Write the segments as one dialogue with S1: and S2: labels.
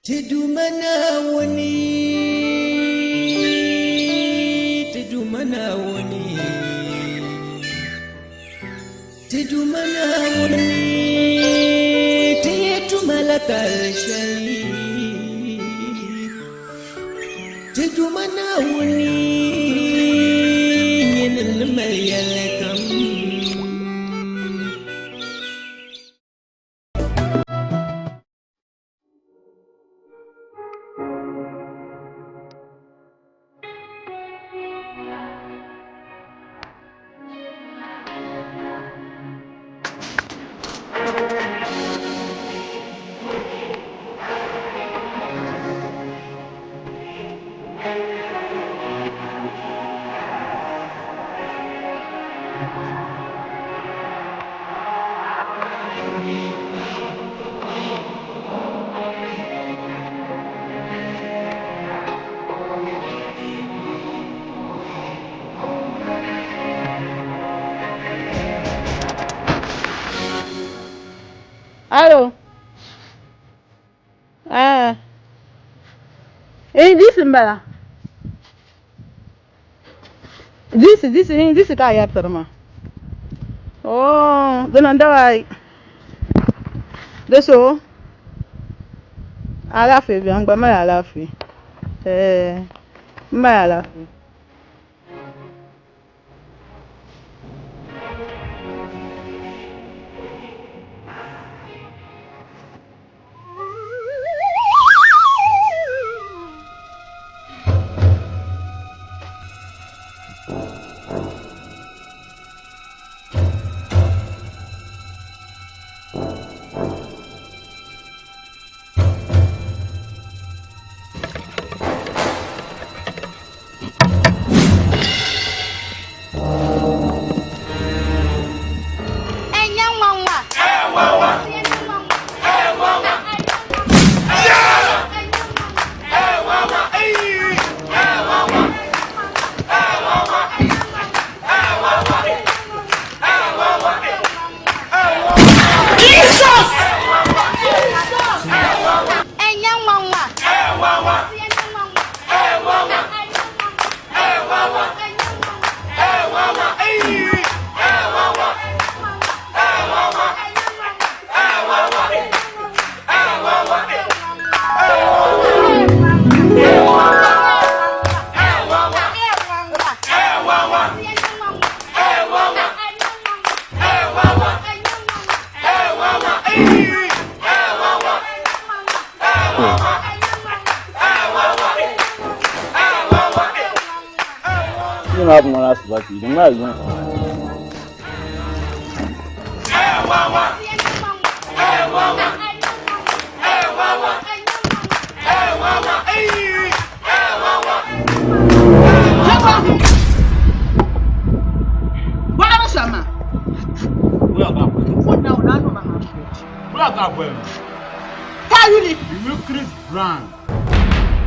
S1: Ti Duuma Naawuni, ti Duuma Naawuni, ti Duuma Naawuni, ti yi tuma la kal shɛli. Ti Duuma Naawuni, nyini n-ni mali yɛlli kam.
S2: Alo. Ah. Eh, this n bala. This, this, eh, this ka a yɛri tiri maa. Oh, di niŋ daba ayi. Di so alaafee beni n gba mali alaafee. Eh, m mali alaafee.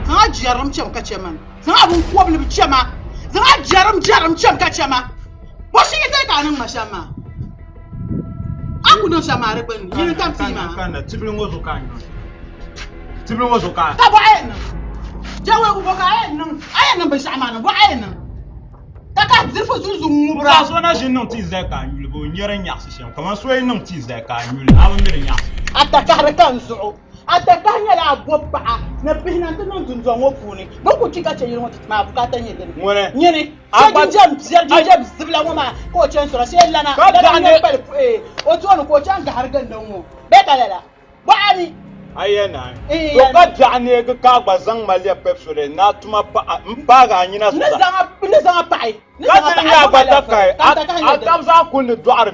S2: Zaŋ a jɛrim cham ka chɛ ma. Zaŋ a binkɔbili bi chɛ ma. Zaŋ a jɛrim jɛrim cham ka chɛ ma. Bɔ shee ka a niŋ ma shɛm maa? A ku niŋ shɛm maa di gbunni, nyini n-tam tia maa.
S3: Tibili ŋɔ zuɣu ka a niŋ. Tibili ŋɔ zuɣu ka a.
S2: Ka bɔ a yɛn niŋ? Jɛwɛgu bɔ ka a yɛn niŋ? A yɛn niŋ binshɛɣu maa niŋ, bɔ a yɛn niŋ? Ka ka dirifu zunzuŋ ŋubira.
S3: Paɣa so na ʒi niŋ tii zali ka a nyuli bɛ o nyari nyaɣisi shɛm kaman so yi niŋ tii zali ka a nyuli a bi mi di nyaɣisi.
S2: A takahiri ka n zuɣu. A takahi nyɛla a bo paɣa ni bihi na nti niŋ dundɔŋ ŋɔ puuni. Bɛ ku kpi ka chɛ yili ŋɔ ti ti maa bukaata nyɛ dini.
S3: Ŋuni?
S2: Nyini. Chɛ jinjam biɛri, jinjam zibila ŋɔ maa ka o chani sɔra shee lana, lana ŋmɛri pali o tooni ka o chani gahiri gindi ŋ-ŋɔ. Bee ka lala? Bɔɣa ni.
S3: A yɛn naai. To ka biɛɣu neegi ka a gba zaŋ ma lɛbi Pepsodent ni a tuma paɣa m-paagi a nyina zuɣusaa.
S2: N ni zaŋ a paɣi.
S3: Ka dini nyɛ a gba takahi, a tab zaa kuli ni dɔɣiri,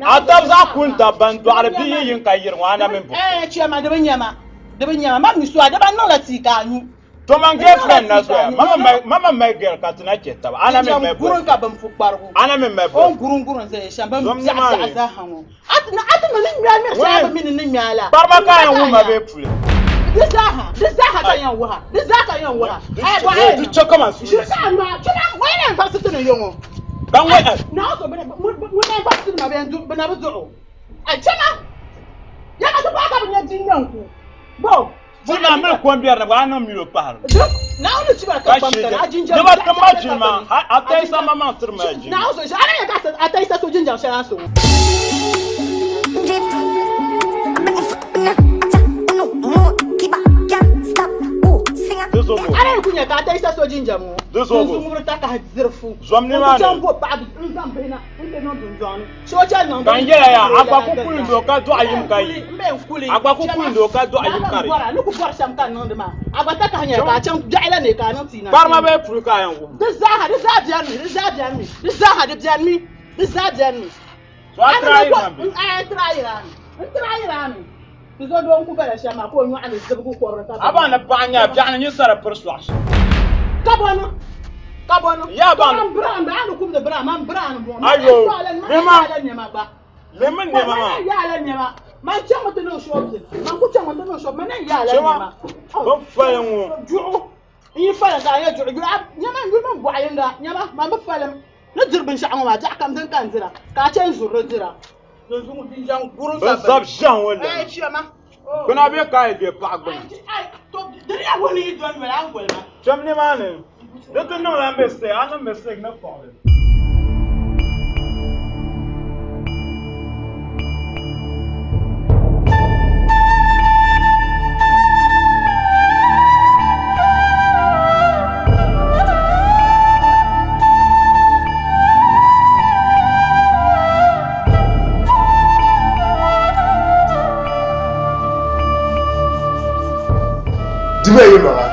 S3: a tab zaa kuli dabba n-dɔɣiri bia yi yini ka yiri ŋɔ, a na mini buɣisi.
S2: Ɛɛ chɛma, di bi nyɛ ma, di bi nyɛ ma, man mi so a, di ban niŋla tii ka a nyu.
S3: To man girlfriend na zoya, mama mali girl ka ti na chɛ taba, a na mi mali
S2: boyfriend. Ka bin pukparigu.
S3: A na mi mali boyfriend.
S2: O ni gurin gurin zaya shɛm, bin biɛɣu biɛɣu zaa ha ŋɔ. A ti mi ni ŋmɛ a ŋmɛri shɛli a bi mi ni ni ŋmɛ a la.
S3: Kparima ka a yɛn wuhi ma bee puli?
S2: Di zaa ha, di zaa ha ka yɛn wuhi a, di zaa ka yɛn wuhi a. Ayi bɔ ayi
S3: Di chɛ kaman suhu.
S2: Ʒiri ka a ŋmaa, chɛ na ŋɔ yɛn vabisi ti ni yo ŋɔ.
S3: Ban ŋɔ ɛ.
S2: Naawuni so bɛ ŋun yɛn vabisi ti ma bɛ yɛn du bɛ na bi duɣi o. Ayi chɛ ma, ya ka ti paai ka bi nya di ŋmɛ n-ku. Bo.
S3: Ti maa mini kom biɛri ni gba a niŋ milo pahiri.
S2: Naawuni ti ba ka kpam tani a jinjam.
S3: Dama ti ma jilima, a tayisa maŋmaŋ tiri ma jilima.
S2: Naawuni so, a ni yɛn ka a tayisa so jinjam shɛli a ni so ŋɔ.
S3: Di zuɣu.
S2: A ni ku nya ka a tayisa so jinjam ŋɔ.
S3: Di zuɣu.
S2: Din zuŋuri takahi diri fu.
S3: Zom nimaani.
S2: N ku chaŋ bo paɣa bi n zaŋ bihi na n ti niŋ dundɔŋ ni.
S3: Ka n yɛla ya, a gba ku kuli n-do ka dɔɣi yim ka yi. A gba ku kuli n-do ka dɔɣi yim ka di yi. Kparima bee puli ka a yɛn wuhi ma? So a tiraayiri ma bee? A baŋ ni paɣa n-nyɛ a biɛɣu ni nyini sara piri sɔɣu shɛm. Ya baŋ Ayo, lema, lemi nɛma maa. Chema, bɛ fali ŋɔ. Bɛ zab ʒiɛhi ŋɔ lana. Gbuna bɛ ka a yi be paɣa gbuni. Kpɛm nimaani, di ti niŋla mistake, a niŋ mistake ni kpuɣili.
S4: Dima yi maŋa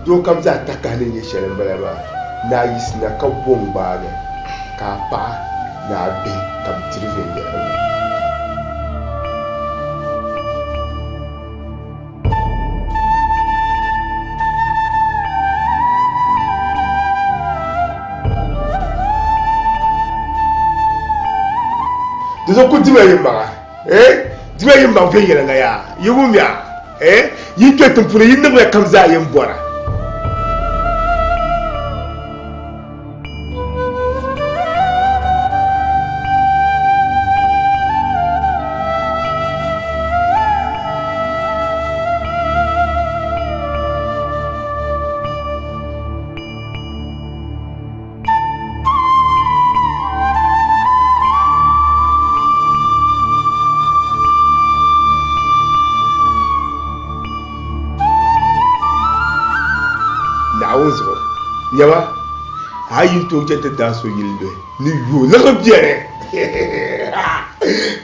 S4: doo kam zaa takahi ni nyɛ shɛli m-bala maa, ni a yiɣisina ka bo n-gbaagi ka a paɣa ni a bihi ka bɛ diri viɛnyɛliŋga. Di zuɣu ku dima yi maŋa, eh, dima yi maŋ viɛnyɛliŋga yaa, yi wumya, eh, yi kpe tiŋ puuni yi niŋmiya kam zaa yin bɔra. Naawuni zuɣu nyama a yi tooi chɛ ti daa so yili luhi ni yo liɣiri biɛni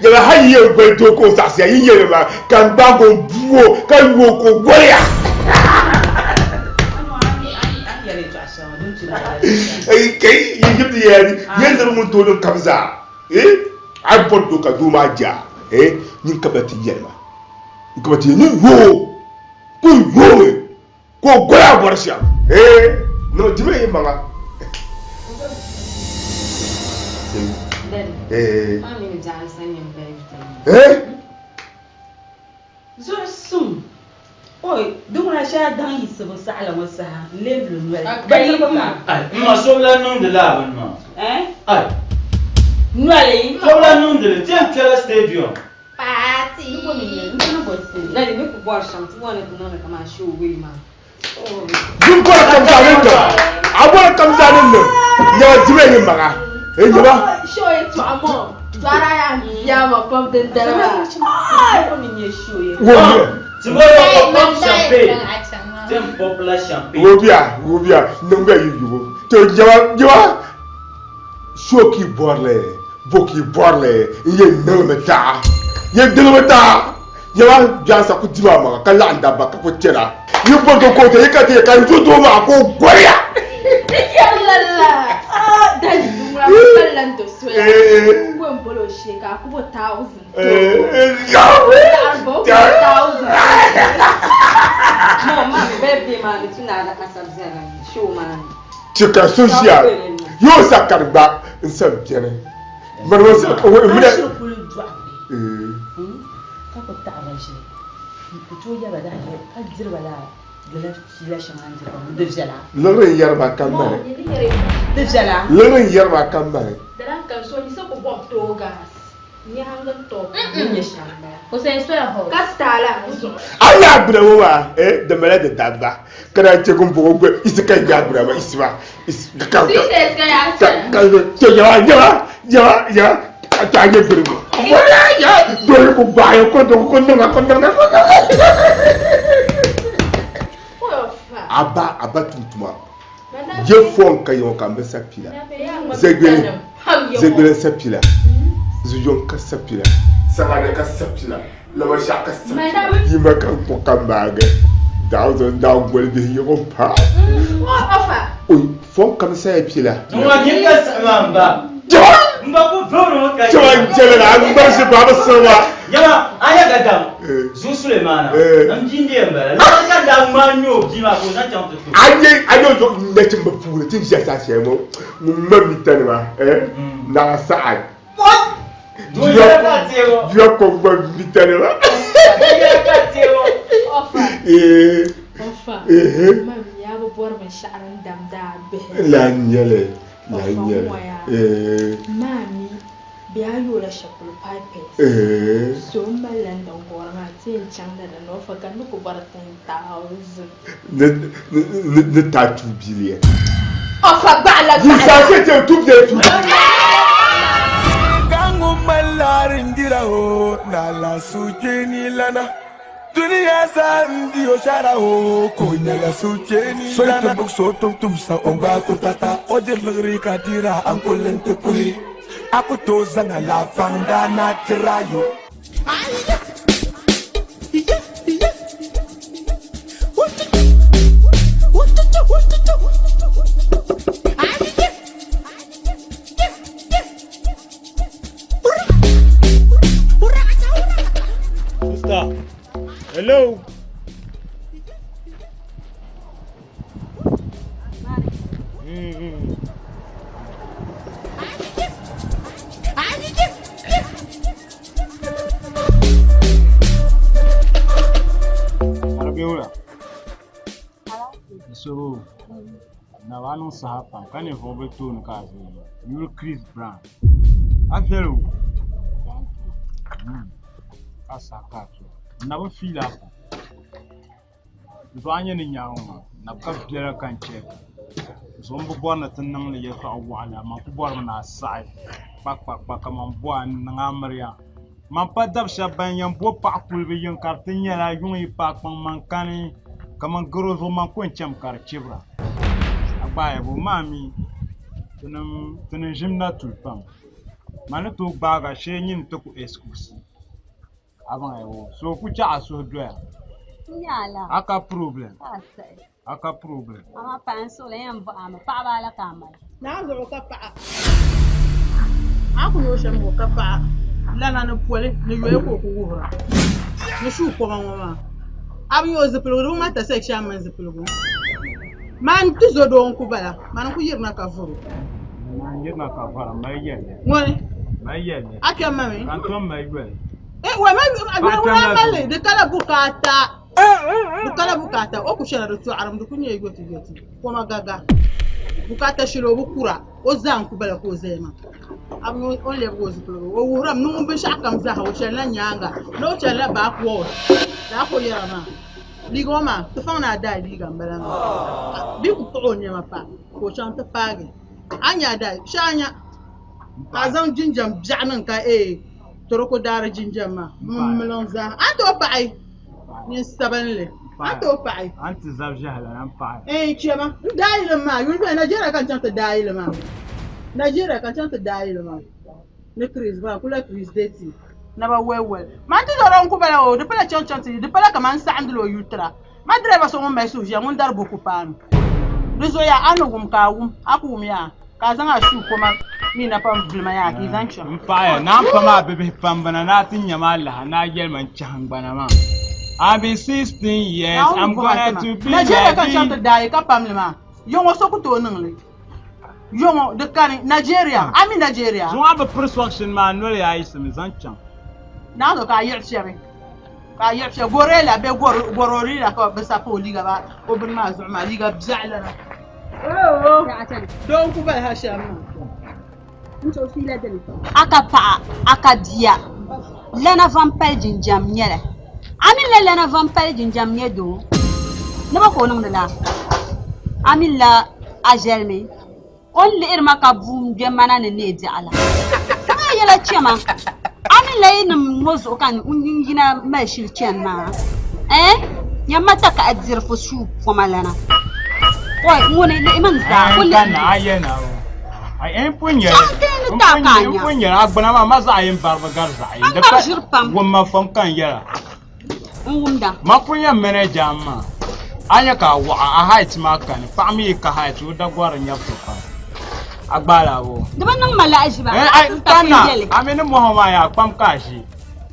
S4: nyama ha yi yɛn goli doo ka o saɣisiya yi yɛli ma ka n gbaagi o buo ka yo ka o goliya kai yi yimdi yɛli yɛli liɣiri ŋun tooi niŋ kam zaa a yi bɔri doo ka doo maa ja nyin ka ba ti yɛli ma n ka ba ti yɛli ni yo ka o yoogi ka o goli a bɔri shɛm ee niŋ dimi yi maŋa ee ee
S5: Zuɣu suŋ oi di ŋuna shɛli a daŋ yiɣisibu saɣila ŋɔ saha n-lee bili noli. Bindirigu ka.
S6: Ai, m ma so bi lahi niŋdi lala bini maa.
S5: Eh?
S6: Ai.
S5: Noli.
S6: So bi lahi niŋdi li, ti yɛn kpɛla stadium.
S5: Party. Daddy, ni ku bɔri shɛm ti bɔri ni ti niŋdi kaman show way maa.
S4: Din bɔri kam zaa ni niŋ, a bɔri kam zaa ni niŋ, nyɛla dima yi maŋa, e nyɛba.
S7: Show yi tɔɣa mɔ, tɔɣara yaa biya ma pam din dali maa.
S4: Wo
S6: Ti bɔri o pop champagne. Ti n popla champagne.
S4: Wo biya, wo biya, niŋ bɛ yi yubu. To nyɛba, nyɛba, show ka yi bɔri li. Bo ka yi bɔri li n-yɛn niŋ li daa? Yɛn niŋ li daa? Yɛla biɛhisa ku dim a maŋa ka laɣim dabba ka ku chana. Yi bɔri ka o yi ka ti ka yi zo doo maa ka o goliya. Chɛ ka so ʒiya yi o sa kari gba n sa beni. Mani o sa o mina.
S5: A shiri kuli dɔɣi bihi ka ku taɣi ba ʒili n-ku tooi yɛri ba dahiʒiɛhi ka diri ba lala fiila shɛŋa a ni diri ba ŋɔ, di viɛla?
S4: Liɣiri n-yɛri ba ka mali.
S5: Di viɛla?
S4: Liɣiri n-yɛri ba ka mali.
S7: Dala ka so ni sa ku bɔbi toogaasi. Nyaaŋa top
S5: Ni nyɛ shɛm m-bala.
S7: O sani soya hɔ. Ka style a zuɣu.
S4: A nya gbuna ŋɔ maa eh di mala di dabba ka naan chɛ ŋun bɔŋɔ gba isi ka nya gbuna maa isi maa isi ka ka ka ka to yawa yawa yawa yawa ka to a nya gbuni ŋɔ wala ya doo ku gbaai ko do ko niŋa ko niŋa ko niŋa a ba a ba tum tuma je fɔn ka yɔn ka n bi sapila zegbele zegbele sapila zuyɔn ka sapila saŋade ka sapila lamashaɣu ka sapila yima ka n kpuɣi ka maagi daaw zaŋ daaw goli bihi yɔŋɔ pa oi fɔn kam saya pila Jama n jɛlɛ la a ŋmari ʒi baaba sirima.
S6: Jama a nya ka dam Zu Sulemana n bia n-dee m-bala. Lala ka daa ŋmaai nya o bia maa ka o zaŋ chaŋ ti ti o.
S4: A nya a nya o nachimba puuni ti ni ʒiya saha shɛli ŋɔ ŋun ŋma mitanima Naa Saad Dua ko ŋma mitanima. Lala n-nyɛ li.
S7: Ɔfa ŋɔya maa mi bɛ a yola shɛli polo pipes so m mali London gɔri maa ti yɛn chaŋ ni dinni ɔfa ka n ni ku bɔri 10,000.
S4: Ni taai 2 billion.
S7: Ɔfa gbaɣila
S4: Yi
S7: gbaɣila.
S4: zaa chɛ chɛ 2 billion 2 billion.
S8: Ka ŋun mali laɣiri n-dira o, ni alaasucheni lana. Dunia zaa n-di o shɛra o, ka o nyɛla sucheni lana. So yi ti buɣisi o tumtumsa o gba ku tata, o diri liɣiri ka dira a ni kuli nti kuhi. A ku tooi zaŋ alafaŋda na tiri a yo.
S3: Sister, hello. Mm-hmm. Arabiula. So, na ba niŋ saha pam ka ninvuɣ bi tooni ka a zaya yuli Chris Brown. A viɛli o ka saha ka a viɛli n na bi fiili a pam di zuɣu a ni nyɛ ni nyaangi maa na bi ka biɛla ka n chɛ zuɣu n bi bɔri ni ti niŋli yɛltɔɣa waɣila man ku bɔrimi ni a saɣi kpakpakpa kaman bɔ a n-niŋ a miriya Man pa dab shɛb ban yɛn bo paɣ kulibu yiŋ ka di ti nyɛla yuŋ yi paai kpaŋ man kani kaman garo zuɣu man ko n-cham ka di chibira. A gbaaya bo maa mi tinim ʒim na tuli pam. Man ni tooi gbaag a shee nyin ti ku excuse. A baŋya bo? So ku chaɣ a suhu doya. A ka problem. A ka problem.
S9: Amaa paɣa n suɣili n yɛn bɔhi a mi paɣaba ala ka a mali.
S2: Naa zuɣu ka paɣa. A ku nyɛ shɛm ŋɔ ka paɣa lana ni poli ni yoya ka o ku wuhira ni shuu koma ŋɔ maa. A bi nyɛ o zipiligu di bi ŋmani tasekshan mini zipiligu. Man ti zo doo n ku bala man n ku yirina ka vuri o.
S3: Man yirina ka vara mali yɛlli.
S2: Ŋɔni.
S3: Mali yɛlli.
S2: A kpɛm ma mi.
S3: Ka n tom mali yoli.
S2: Eh, wai ma yoli ŋuna mali di kala bukaata. Di kala bukaata o ku chana di tɔɣirim di ku nyɛla yoti yoti koma gaga bukaata shɛli o bi kura o zaa n ku bala ka o zaya maa a bi nya o ni lɛbigi o zipiligu o wuhirimi ni ŋun binshɛɣu kam zaaha o chanila nyaaŋa ni o chanila backward lala ka o yɛra maa liiga ŋɔ maa ti faŋ ni a daai liiga m bala maa bɛ ku kpuɣi o nɛma pa ka o chaŋ ti paagi a ni nya a daai shee a nya ka a zaŋ jinjam biɛɣu niŋ ka ee Toroko daari jinjam maa m miliŋ zaa a ni tooi paɣi nyin sabinli a ni tooi paɣi.
S3: A ni ti zab ʒiɛhi lala m paɣi.
S2: Ɛɛn chɛma n daai li maa yuli bɛ Nigeria ka n chaŋ ti daai li maa Nigeria ka n chaŋ ti daai li maa ni Chris Brown kula Chris Deti naba wali wali man ti zɔra n ku bala o di pala chaŋ chaŋ ti di pala kaman n saɣindila o yuli tira ma driver so ŋun mali suhuʒiya ŋun dari boko paanu di zoya a ni wum ka a wum a ku wum yaa Ka a zaŋ a shuu koma mi napɔŋ vilima yaa ka yi zaŋ chaŋ.
S3: M paɣiya, naa m pam a bibihi pambina ni a ti nya ma alaha ni a yɛli ma n chahi n gbana maa. I'll be 16 years,
S2: Naawuni
S3: I'm
S2: bɔh a
S3: gonna
S2: ti ma.
S3: to be
S2: Nigeria
S3: like
S2: ka n chaŋ ti
S3: this.
S2: daai ka pam li maa. Yɔŋɔ so ku tooi niŋ li. Yɔŋɔ, di kani. Nigeria, a mi Nigeria?
S3: Zuŋɔ a bi piri sɔɣishin maa noli yaa yiɣisimi zaŋ chaŋ.
S2: Naawuni ka a yiɣi shɛbi. Ka a yiɣi shɛbi. Gorela bee gororila ka bɛ sa pa o liiga maa o bini maa zuɣu maa liiga biɛɣu lana. Doo n-ku bali ha shɛm maa.
S9: A ka paɣa, a ka bia. Lana vampali jinjam nyɛli. A mi la lana vampali jinjam nyɛ doo? Ni bɔ ka o niŋdi laa? A mi la a ʒɛlimi o ni lihiri ma ka buum gbe mana ni neei biɛɣu la? Zaŋ a yɛla chɛ ma. A mi la yi nim ŋɔ zuɣu ka n yina mali shili chani maa? Ɛɛn? Nyamma takahi diri fo shuu poma lana. Oi, ŋuni lihimi n zaa ku lihi
S3: mi. A yɛli na o. Ai, n pun nyɛli.
S9: Chaŋ ti ni taai ka a nya.
S3: N pun nyɛli a gbuna maa ma zaɣ yini baribu gari zaɣ yini.
S9: A ni bari ʒiri pam.
S3: Wumma fom ka n yɛla.
S9: N wumda.
S3: Ma pun yɛn manager m maa. A nya ka a waɣa a height maa kani. Paɣa mi yi ka height o dagɔri n nyɛbi so pam. A gbaala a bo.
S9: Di bi niŋ ma lahiʒiba.
S3: Eh, ai, n kanna. A mi ni mɔhɔ maa yaa kpam ka a ʒi.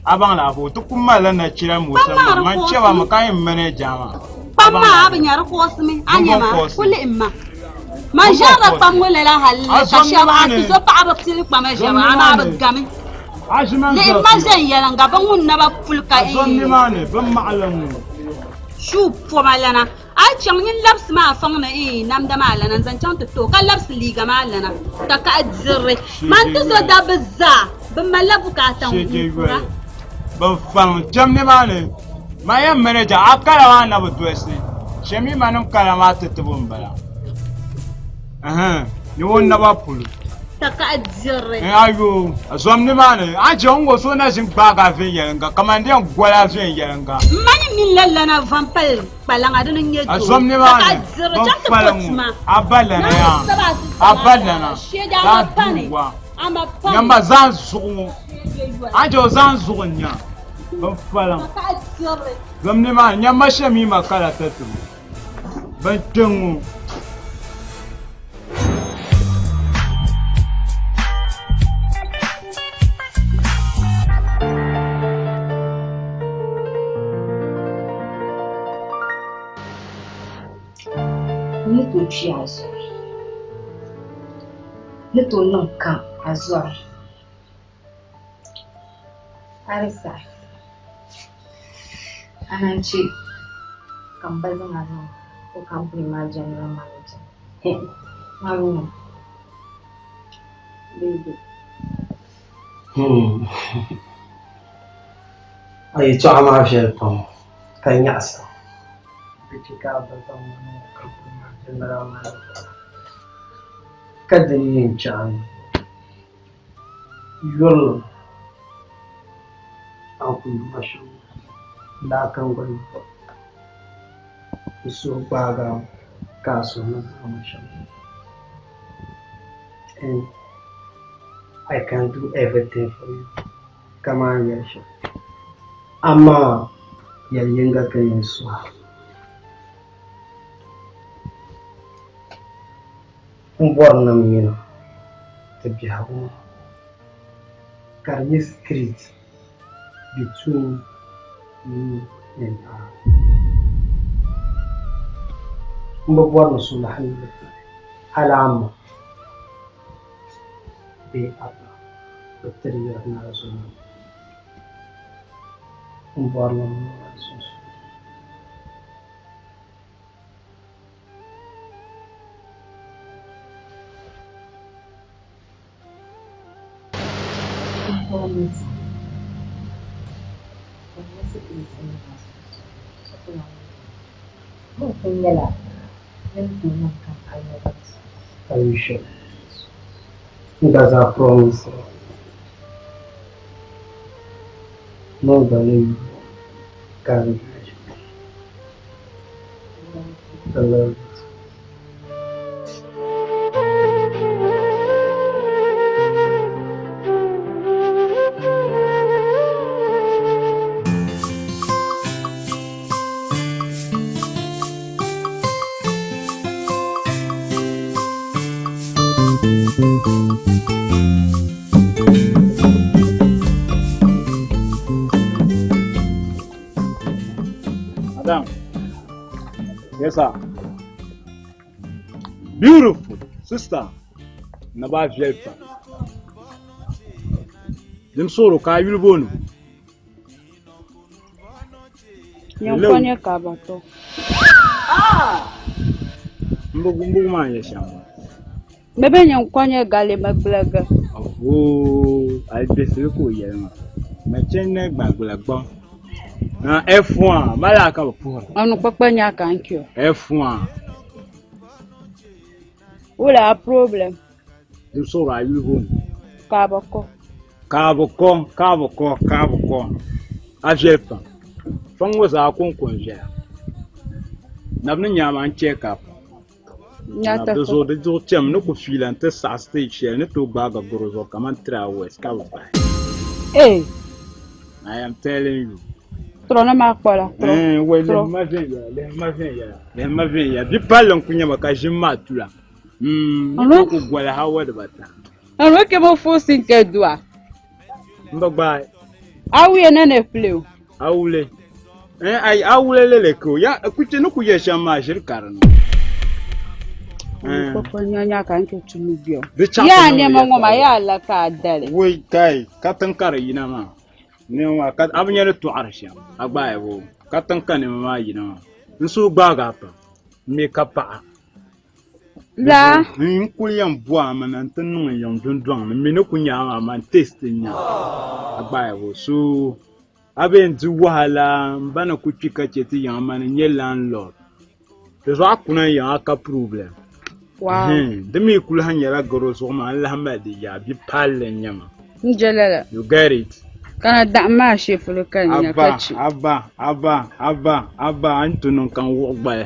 S3: A baŋ la a bo. Ti ku malila nachira moto maa. Man chɛba mi ka yɛn manager maa.
S9: Kpam maa a bi nya di kuɣusimi. A nya ma ku lihi ma. Man ʒɛrila kpam ŋɔ lala hali ka shɛba a ti zo paɣaba pili kpama ʒɛba amaa bi gami. Lihi ma viɛnyɛliŋga bi ŋun naba puli ka shuu poma lana a yi chaŋ nyin labisi ma a faŋ ni namda maa lana n-zaŋ chaŋ ti ti o ka labisi liiga maa lana ka kahi dirili man ti zo dabba zaa bɛ malila bukaata n-kura.
S3: Bɛ faŋ kpɛm nimaani man yɛn manager a kala maa na bi dolisi shɛmima nim kala maa ti tibu n-bala. Ni o naba polo.
S9: Takahi dirili.
S3: Ayo, zom nimaani, a ni chɛ n ŋɔ so na ʒini gbaagi a viɛnyɛliŋga kaman di yɛn goli a viɛnyɛliŋga.
S9: M ma ni mini la lana vampali kpalaŋa dini n-nyɛ doo.
S3: Zom nimaani,
S9: Takahi dirili,
S3: bɛn
S9: chaŋ ti
S3: fali
S9: po
S3: ŋɔ,
S9: tuma.
S3: a ba lana yaa, a ba lana,
S9: Shɛdi a ma
S3: daa
S9: pani,
S3: duuwa.
S9: a ma pani.
S3: Nyamba zaŋ zuɣu ŋɔ, a ni chɛ o zaŋ zuɣu n-nya, bɛn faliŋ.
S9: Takahi dirili.
S3: Zom nimaani, nyamba shɛmima kala tatibu. Ban kpe ŋɔ.
S5: N ni tooi kpi a zuɣu. N ni tooi niŋ kam a zuɣu. Arisa, a naan chɛ ka m ba zaŋ a niŋ o kampini maa general manager. Amina. Baby.
S10: A yɛtɔɣa maa viɛli pam ka nyaɣisa. Di chɛ ka a ba zaŋ ma niŋ o kampini maa general manager ka di ni yɛn chɛ a ni. Yurilim a ni kul yuma shɛm daa ka n gba yuba. N suhu gbaag a ka a suhu ni gbaai ma shɛm. And I can do everything for you kaman a ni yɛli shɛm. Amaa yɛl yiŋga ka n yɛn suhi a. N bɔri ni m mini a ti biɛhigu ŋɔ ka di nyɛ secret between you and I. M bi bɔri ni so lahi mi li pali hali a ma bee a ba bi tiri yɛri ni a zo ma. M bɔri ni m mini a sunsuuni. Are you sure? N gba zaa promise ni o gba ni yu ka n yuli. I love you.
S3: Madam. Yes, sir. Beautiful sister. Na ba viɛli pam. Dim suhuri ka a yuli booni.
S7: Nyɛnkɔ nyɛ ka ba tɔ.
S3: M bugu maa n-nyɛ shɛm.
S9: Bɛ be nyin kɔnyɛ gali mi gbiligi.
S3: Ohoo, alibisili ka o yɛli maa. Machɛn ne gbagbila gbɔ. Na F1, mala ka bɛ puhiri.
S9: Ɔnu kpakpa nya ka n kyo.
S3: F1.
S9: Wula a problem?
S3: Di sɔrɔ a yuli booni.
S9: Kaabakɔ.
S3: Kaabakɔ, kaabakɔ, kaabakɔ. A viɛli pam. Fɔŋ ŋɔ zaa kɔŋko n-viɛla. Nabi ni nyaama n chɛ ka a pam.
S9: Nyata
S3: Di zuɣu di zuɣu chɛmi ni ku fiila n-ti saɣi stage shɛli ni tooi gbaagi garo zuɣu kamani 3 hours ka bi bahi.
S9: Ee.
S3: I am telling you.
S9: Trɔ ni maa kpɔla. Trɔ.
S3: Eh, wai
S9: Trɔ.
S3: lihima viɛnyɛla, lihima viɛnyɛla, lihima viɛnyɛla. Bi palli n-ku nyɛ ma ka ʒim maa tula. Ni tooi ku goli hawa dibata.
S9: Anu ke mo fosi nke dua.
S3: N bi gbaai.
S9: Awuye ne ne pile o.
S3: Awule. Eh, ai awule lele ko. Ya kuche ni ku yɛ shɛm maa ʒiri ka di ni. Eh.
S9: Kpakpa nya nya ka n ke tumu biɔ.
S3: Di chaŋ
S9: Yaa
S3: ti niŋ
S9: nɛma ŋɔ maa
S3: yɛltɔɣa.
S9: yaa la ka a dali.
S3: Wei kai ka tiŋ ka di yina maa. Nɛma maa ka a bi nya ni tɔɣiri shɛm a gbaai bo. Ka tiŋ ka nɛma maa yina maa. N suhu gbaagi a pam. M mi ka paɣa.
S9: La.
S3: N kuli yɛn bo a mi na n-ti niŋ n yiŋ dundɔŋ ni, m mi ni ku nya a maa, man taste n-nya a gbaai bo. So a be n-di wahala m ba ni ku kpi ka chɛ ti yiŋa, mani n-nyɛ landlord. Di zuɣu a kuna n yiŋa a ka problem.
S9: Wow.
S3: Di mi kuli lahi nyɛla garo zuɣu maa n lahi mali di yaa, bi palli n-nyɛ ma.
S9: N je lala.
S3: You get it?
S9: Kana daɣim maa shee polo ka n nya ka
S3: Abba,
S9: chɛ.
S3: abba, abba, abba, abba, a ni ti niŋ ka n wuɣi gbali.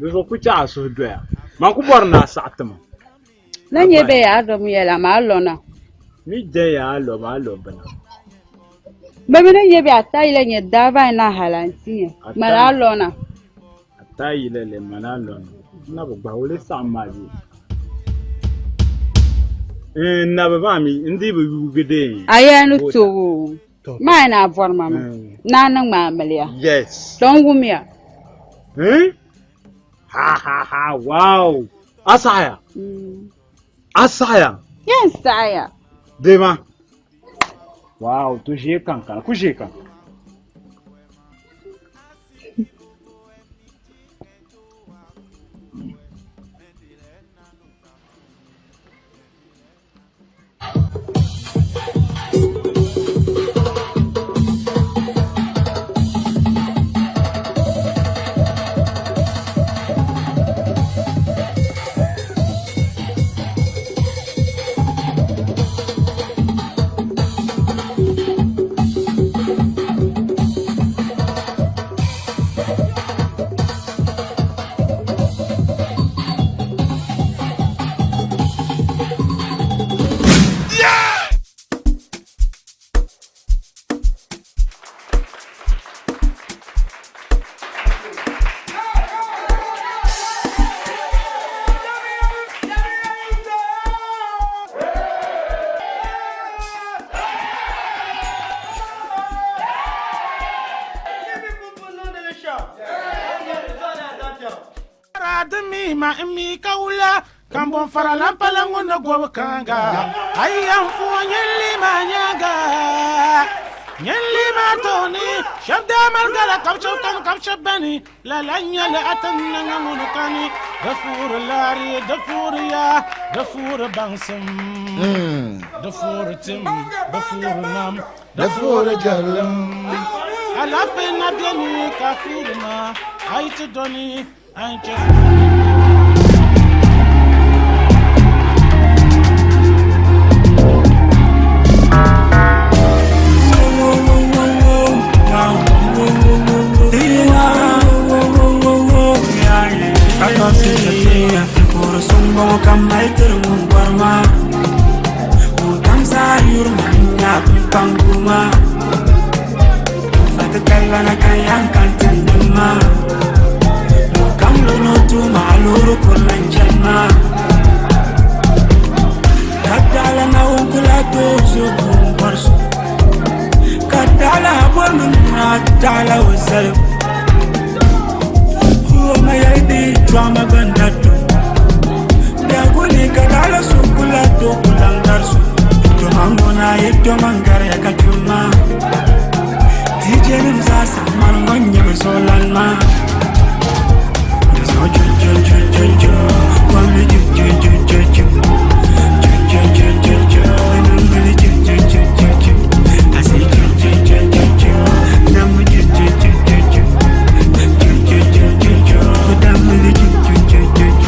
S3: Di zuɣu ku chɛ a suhu doya. Man ku bɔri ni a saɣi ti ma.
S9: Na nyɛ bɛ yaa dom yɛla ma a lɔna.
S3: Mi jɛ yaa lɔ ma a lɔ bina.
S9: Bɛ mi ni nyɛ bɛ a taayila nyɛ daavai na halanti nyɛ ma a lɔna.
S3: A taayila le ma a lɔna. N na bi gbahi o lee saɣim maa bee? N na bi maa mi n dii bi yuugi dee.
S9: A yɛla ni tooi o. Maa ni a bɔri ma mi. Naa ni ŋmaa miliya.
S3: Yes.
S9: Tɔ n wumiya.
S3: Hmm? Ha ha ha wow. A saɣaya. A saɣaya.
S9: Yɛn saɣaya.
S3: Dema. Wow, to ʒee kan kana ku ʒee kan.
S11: Ma mi ka wula kambon farala pala ŋun ni gobi kanga ayi yan fo nyɛlli ma nyaaŋa nyɛlli ma tooni shɛba daa mali gala ka bi shɛba kani ka bi shɛba bani lala n-nyɛli a ti niŋ ŋuni kani di fuuri laari di fuuri yaa di fuuri baŋsim di fuuri tim di fuuri nam di fuuri jɛrilim alaafee na beni ka fuuri ma a yi ti dɔni a yi chɛ
S12: DJ nim zaa sa mani ŋɔ n-nyɛ bɛ zuɣulan maa. Jo jo jo jo jo, Kwame jo jo jo jo jo, jo jo jo jo jo, Numili jo jo jo jo jo. I say jo jo jo jo jo, Namu jo jo jo jo jo, jo jo jo jo jo, Damili jo jo jo jo jo.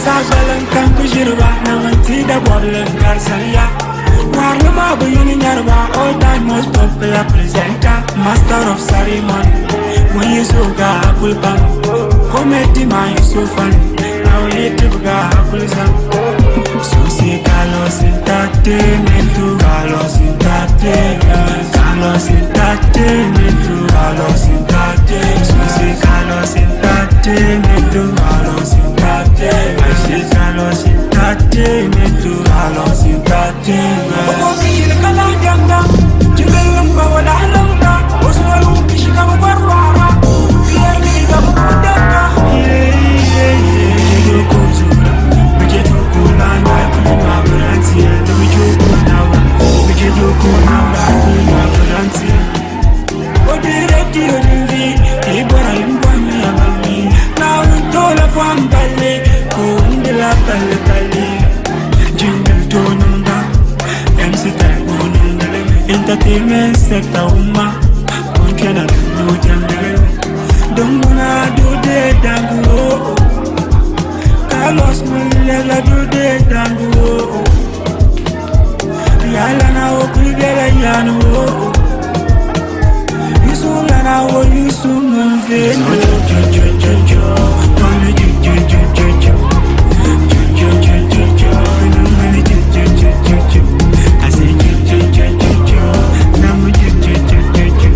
S12: Sagbalan kan ku ʒiriba namanti da bɔbili karisaliya Warima bu yini nyariba all time most popular presenter, master of ceremony. When you so ga akul pam, comedy man, you so funny. Now you tibga akul sam. So say Carlos Entertainment, Carlos Entertainment, Carlos Entertainment, Carlos Entertainment. So say Carlos Entertainment, Carlos Entertainment. I say Carlos Entertainment, Carlos Entertainment. Okomi kala janga, jingle wala lamba, oswalu kishika barwara, clearly ga mudaka. Yeah yeah yeah, kuzura, bijetu kulanda kuma branti, bijetu nawa, bijetu kunawa kuma branti. Odi radio dinvi, ibora imbwami abami, na untola fambale, kundila pale pale. Jingle tonunda, MC Typo nundele, entertainment sector umma, kunkena no jangele. Donguna do de dangu, Carlos Mulela do de dangu, Yala na okulibela yanu. Yusuf na wo Yusuf mve. Jo jo jo jo jo, Tony jo jo jo jo jo, jo jo jo jo jo, Numili jo jo jo jo jo. I say jo jo jo jo jo, Namu jo jo jo jo jo,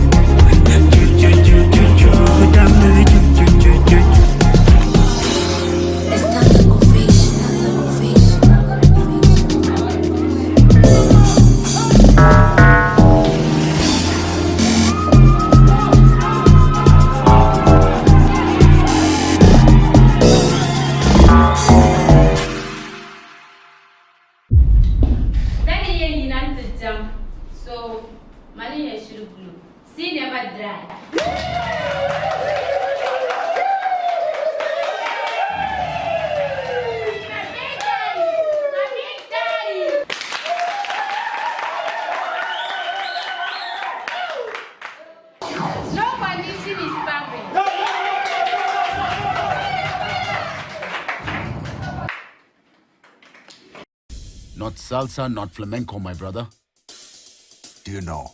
S12: jo jo jo jo jo, Damili jo jo jo jo jo.
S13: Standing ovation. Standing ovation.
S14: Daddy yɛn yina n ti diɛm, so mani yɛn shiri gulo. Sea never dry. My big daddy! My big daddy! No condition is perfect.
S15: Not salsa, not flamenco, my brother. Do you know?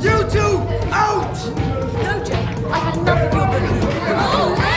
S8: You two, out!
S13: No, Jake, I've had enough of your bullying.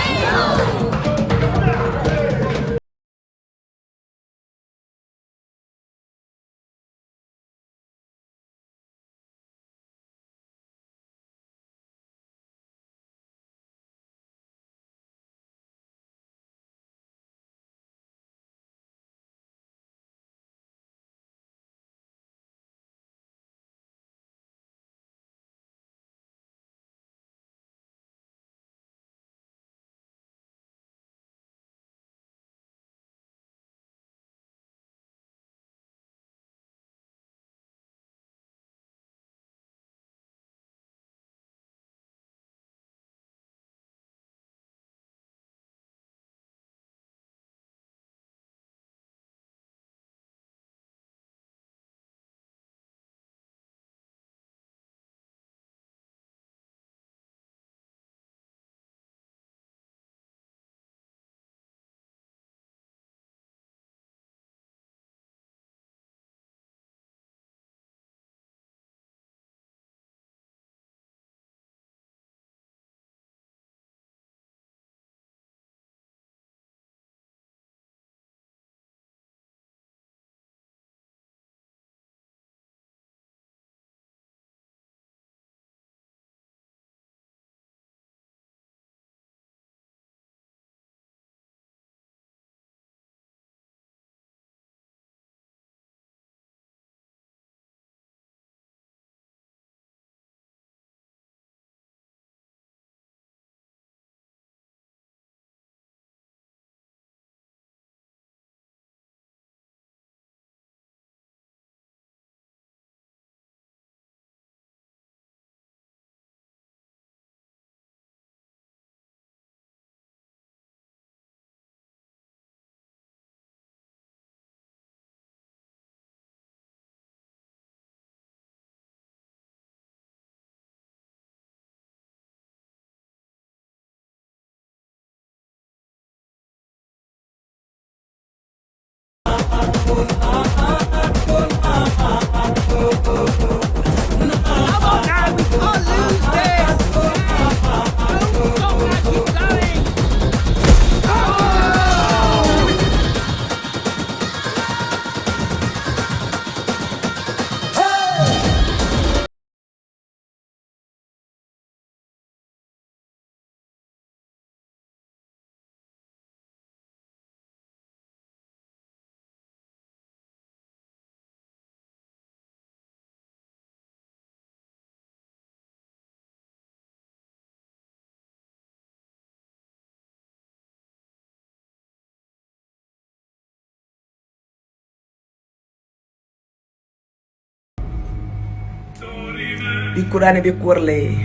S16: Bi kura ni bi kurili.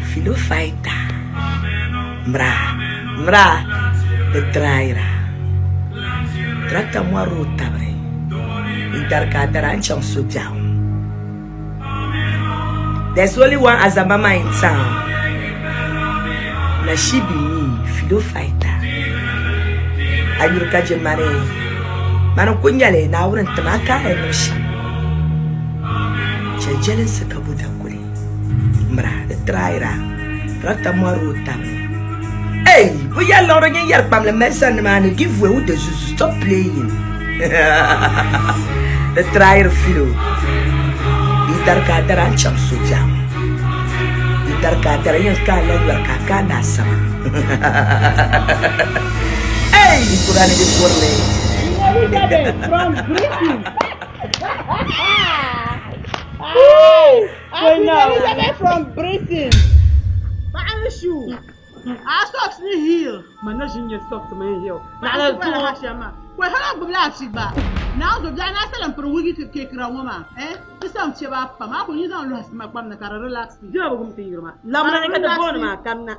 S16: Filo fighter. Mra, mra, di tryira. Tractor mɔri o tabiri. N dari ka a dari a ni chaŋ so biɛɣu. There's only one Azamama in town. Na she be me, Fido fighter. A yuri ka je mani. Mani ku nyɛli Naawuni n-tim a ka a yɛn niŋ shɛm. Chɛ jɛlinsi ka bo dakuli. Mira, di tryira. Tractor mɔri o tabili. Hey, bu yɛli liɣiri nyin yɛri kpamli mali sani nimaani give way who the zuzu stop playing. Di tryiri filo. Di dari ka a dari a ni chaŋ so biɛɣu. Di dari ka a dari yɛn ka a la yɔri ka a ka a na asama. Hey, di kura ni di kurili.
S2: Elizabeth from Britain. Elizabeth from Britain. Paɣa ni shoe. A socks ni heel.
S17: Ma na ʒi n-nyɛ socks mini heel.
S2: Naɣila zuɣu. Kɔi hali a gbubila afi gba. Naa zo biɛɣu ni a salim piri wigi kekira ŋɔ maa eh ti sam chɛ ba pam a ku nyin zaŋ lɔhi sima kpam ni ka di relax.
S17: Jina bi gum ti yiri ma. Labina ni ka ti booni maa kanna.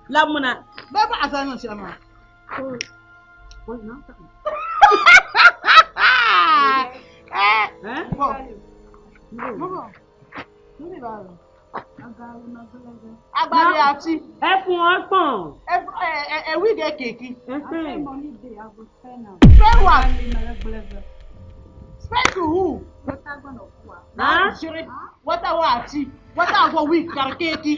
S17: Labimina.
S2: Bɛ baɣa sa niŋ shɛli maa. Agbari ati.
S17: Ẹfun ọpọn.
S2: Ẹ wig keki. Spend what? Spend to who?
S17: Huh?
S2: Wata wa ati. Wata wa wig kar keki.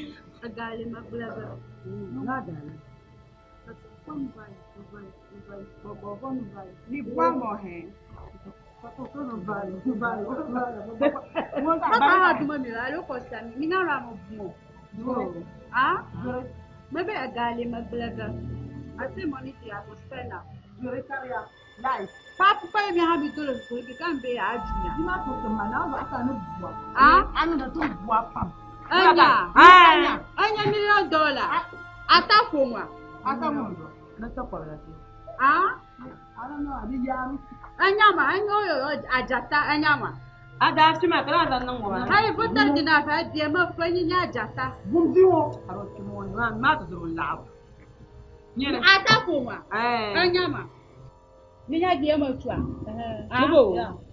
S14: Anya million dollar. Ata fomwa.
S2: Ata mo.
S14: Ah?
S2: I don't know. Abi yam.
S14: Anyama, anyo ajata anyama.
S17: Ada sima kala zan nan goma.
S14: Hai butar dina fa biya ma fanyi nya ajata.
S2: Bumzi wo.
S17: Aro timo ni ma ma to zuru laabu. Nyere.
S14: Ata fomwa.
S17: Eh.
S14: Anyama. Ni nya biya ma tuwa. Ah?
S17: Tubo.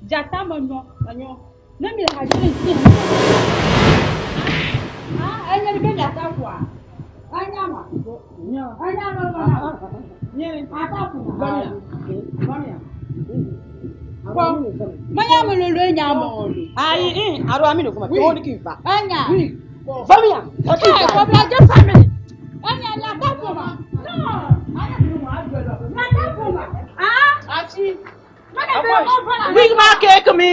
S14: Jata ma nyo, anyo. Na mi ha jin si. Ah, anya ni be jata kwa. Anyama. Anyama ma.
S17: Nyere.
S14: Ata fomwa.
S17: Bamia. Bamia.
S14: Manya mo lolo nya mo.
S17: Ayi in aro amino kuma to ni kifa.
S14: Anya.
S17: Bamia.
S14: Hey, Kobla je family. Anya la ta fomwa. No. La ta fomwa. Ah?
S2: Ati.
S14: Mana be over na.
S2: Wig ma cake mi.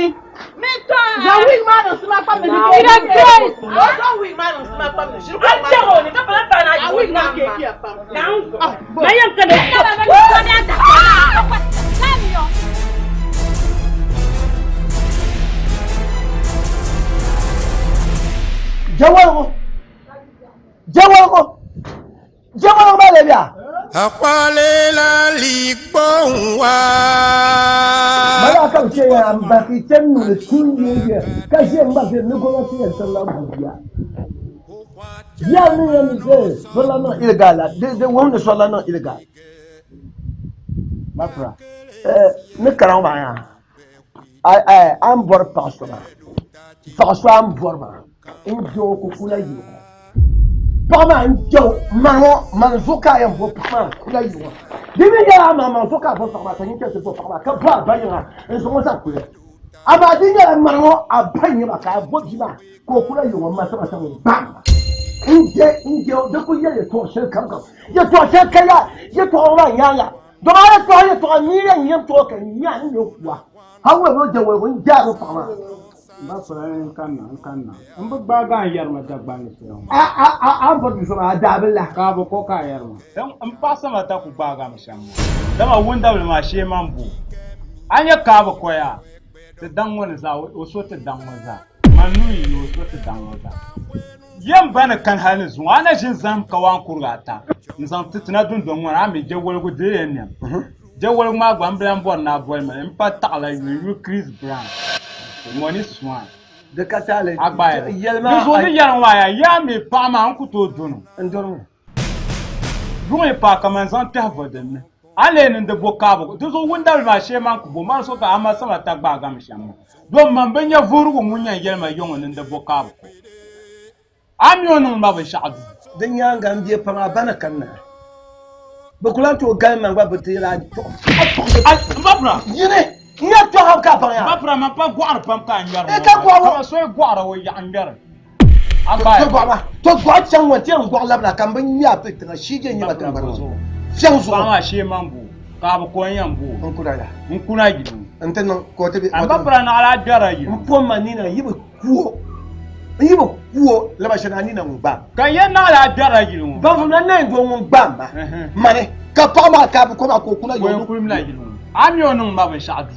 S14: Mi to.
S2: The wig man on sima kpam ni
S14: Ida grace.
S2: Oh, wig man on sima kpam ni.
S17: An ce wo ni ka fara ta na
S2: A wig ma cake ya pam.
S17: Ah, ma yan ka da.
S10: Jawalgo. Jawalgo. Jawalgo ba le bia.
S8: Àpọ́nlé la lè gbóhùn wá.
S10: Mala ka ce ya ba ki ten nu le tun ye ye ka je mba ke ni ko la ti en la bu ya. Ya ni ya ni se sola no illegala de de won ni sola no illegal.
S3: Bafra.
S10: Eh ni karan ba ya. Ai ai an bor pa so ma. Fa so an bor ma. In jo ku kula yi. Paɣa maa n jɛo mani ŋɔ mani zuɣu ka a yɛn bo paɣa maa kula yi ŋɔ di mi nyɛla a maŋmaŋ zuɣu ka a bo paɣa maa ka nyin chɛ ti bo paɣa maa ka bo a ba yiŋa n zaŋ o zaŋ kuli amaa di nyɛla mani ŋɔ a ba yiŋa ka a bo bia maa ka o kula yi ŋɔ ma sama sama bam n jɛ n jɛ di ku yɛ yɛltɔɣa shɛli kam kam yɛltɔɣa shɛli ka ya yɛltɔɣa ŋɔ maa nyaanga dama a yɛltɔɣa yɛltɔɣa ni yɛn yɛn tɔɣa ka n nya n yɛn kuwa hali wɛri o jɛ wɛri n jɛ a bi paɣa maa.
S3: Bafra n kanna n kanna. N bi gbaagi an yɛrima Dagbanli soli ŋɔ.
S10: A a a a bɔri du so maa a daa bi lahi.
S3: Ka a bi ko ka a yɛrima. N paɣasima ta ku gbaagi a mi shɛm ŋɔ. Dama wundabili maa shee man bo. A nya ka a bi koya ti daŋ ŋɔ ni zaa o so ti daŋ ŋɔ zaa. Man nuu yi o so ti daŋ ŋɔ zaa. Yɛm ba ni kani hali ni zuŋɔ a na ʒini zahim kawaan kuriga ata n-zaŋ ti ti na dundɔŋ ŋɔ ni a mi jɛwoligu dili yɛn nɛm. Jɛwoligu maa gba m bi lahi bɔri ni a boli ma n pa taɣila yuli n yuli Chris Brown. Ŋɔ ni swine.
S10: Di ka taali.
S3: A gba yɛli.
S10: Yɛli maa.
S3: Di zuɣu ni yɛri ŋɔ maa yaa, yaa mi paɣa maa n ku tooi dɔni o.
S10: N dɔni o.
S3: Yuŋ yi paai kaman zaŋ kpɛhi vo din ni. A leei ni di bo kaabu. Di zuɣu wundabili maa shee man ku bo mali so ka a ma sama ta gbaai gami shɛm maa. Dom man bi nya vuhirigu ŋun yɛn yɛli ma yɔŋɔ ni di bo kaabu ko. A mi o niŋ ma binshɛɣu duu.
S10: Di nyaaŋa m bia pam a ba ni kanna. Bɛ ku lan tooi galim man gba bɛ ti yɛli a tɔɣi.
S3: M ba pira.
S10: Yini, n yɛn tɔɣi ka a baŋ yaa.
S3: M ba pira, man pa gɔɣiri pam ka a ŋmɛri
S10: ŋɔ. Ka gɔɣi ŋɔ.
S3: Kaman so yi gɔɣira o yaɣi ŋmɛri. A gbaai.
S10: To gɔɣi maa, to gɔɣi chaŋ ŋɔ nti yɛn gɔɣi labina ka m bi ŋme a pili tiŋa shii je n-nyɛ ba tiŋgbani ŋɔ. Fiɛŋ zuɣu.
S3: Paɣa maa shee man bo, ka a bi ko n yɛn bo.
S10: N kuna ya.
S3: N kuna yino.
S10: N ti niŋ ka o ti be.
S3: M ba pira naɣila a gbɛrila yino.
S10: M pom ma nina yi bi ku o. N yi bi ku o laba shɛli a nina ŋun gbaam.
S3: Ka n yɛn naɣila a gbɛrila yino ŋɔ.
S10: Ban vumla nain doo ŋun gbaam ma. Mani ka paɣa maa ka a bi ko maa ka o kuna
S3: yino. O yɛn kulimla yino ŋɔ. A mi o niŋ ma binshɛɣu duu.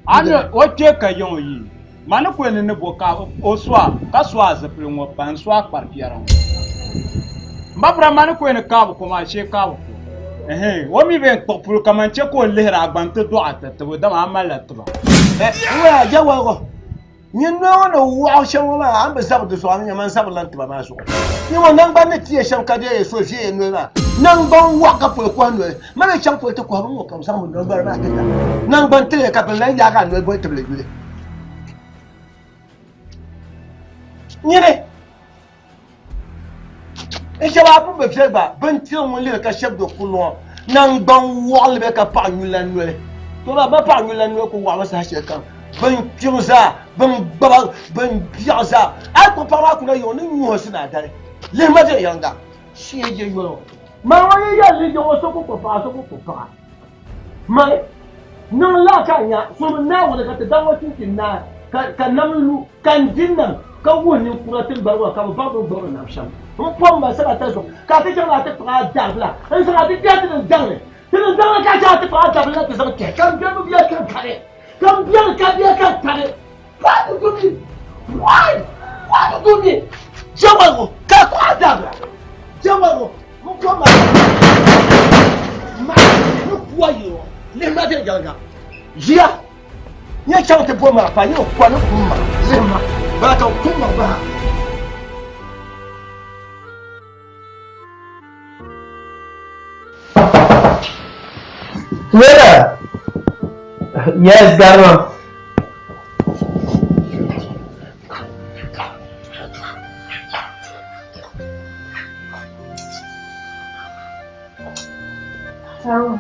S3: A mi o kpe ka yiŋ o yi. Ma ni kuli ni ni bo ka o su a ka su a zipili ŋɔ pa n su a kpari piɛri ŋɔ. M ba pira ma ni kuli ni kaabu ko maa shee kaabu ko. Ɛhɛn o mi bɛ n kpuɣi puli kaman che ka o lihiri a gba n-ti dɔɣi a ti tibo dama a malila tiba.
S10: N waya jɛwaligu nyin noli ŋɔ ni wɔɣi shɛm ŋɔ maa a ni bi zabiri di zuɣu a ni nya man zabirila n tiba maa zuɣu. Nyin ŋɔ naŋgban ni ti ya shɛm ka deei so ʒiɛya noli maa naŋgban wɔɣi ka poli kɔhi noli. Ma mi chaŋ poli ti kɔhi bin ŋɔ ka bɛ zaŋ bɛ noli bari maa ti ta naŋgban tiliya ka bɛ lan yaagi a noli boli tibili yuli. Nyini n shɛba a pun bi viɛli gba bɛ ni tiri ŋun lihiri ka shɛb do kurili ŋɔ naŋgban wɔɣinli bɛ ka paɣa nyuli la noli. To maa ba paɣa nyuli la noli ku wɔɣimi saha shɛli kam bɛn kpiɣi zaa bɛn gbaba bɛn biɛɣu zaa a yi kpuɣi paɣa maa kuna yiŋ ni nyuhi sinaadali lihi ma viɛnyɛliŋga shee je yoli ŋɔ. Mani ŋɔ yi yɛli ni yiŋɔ so ku kpuɣi paɣa so ku kpuɣi paɣa mani niŋ laa ka a nya so bi Naawuni ka ti daŋ o chinchin naai ka nam lu ka n di nam ka wuhi ninkura tiŋgbani ŋɔ ka bɛ baŋ bɛ ni gbubi nam shɛm. M pom ma saba ta zuɣu ka a ti chaŋ ni a ti kpuɣi a dabila n-zaŋ a ti kpɛhi ti ni daŋ li ti ni zaŋ li ka a chaŋ a ti kpuɣi a dabila la ti zaŋ kpɛhi ka m beni bi bia ka n kani ka m beni ka bia ka n kani. Why you do me? Why? Why you do me? Jẹ́wọ́ ka kpuɣi a dabila jẹ́wọ́ m pom ma ma ni kuwa yi ŋɔ lihi ma viɛnyɛliŋga ʒiya. Nyɛ chaŋ ti bo ma pa nyɛ kɔni kum ma lihi ma bala ka kum ma baha.
S18: Wera! Yes, Garma.
S7: Harun.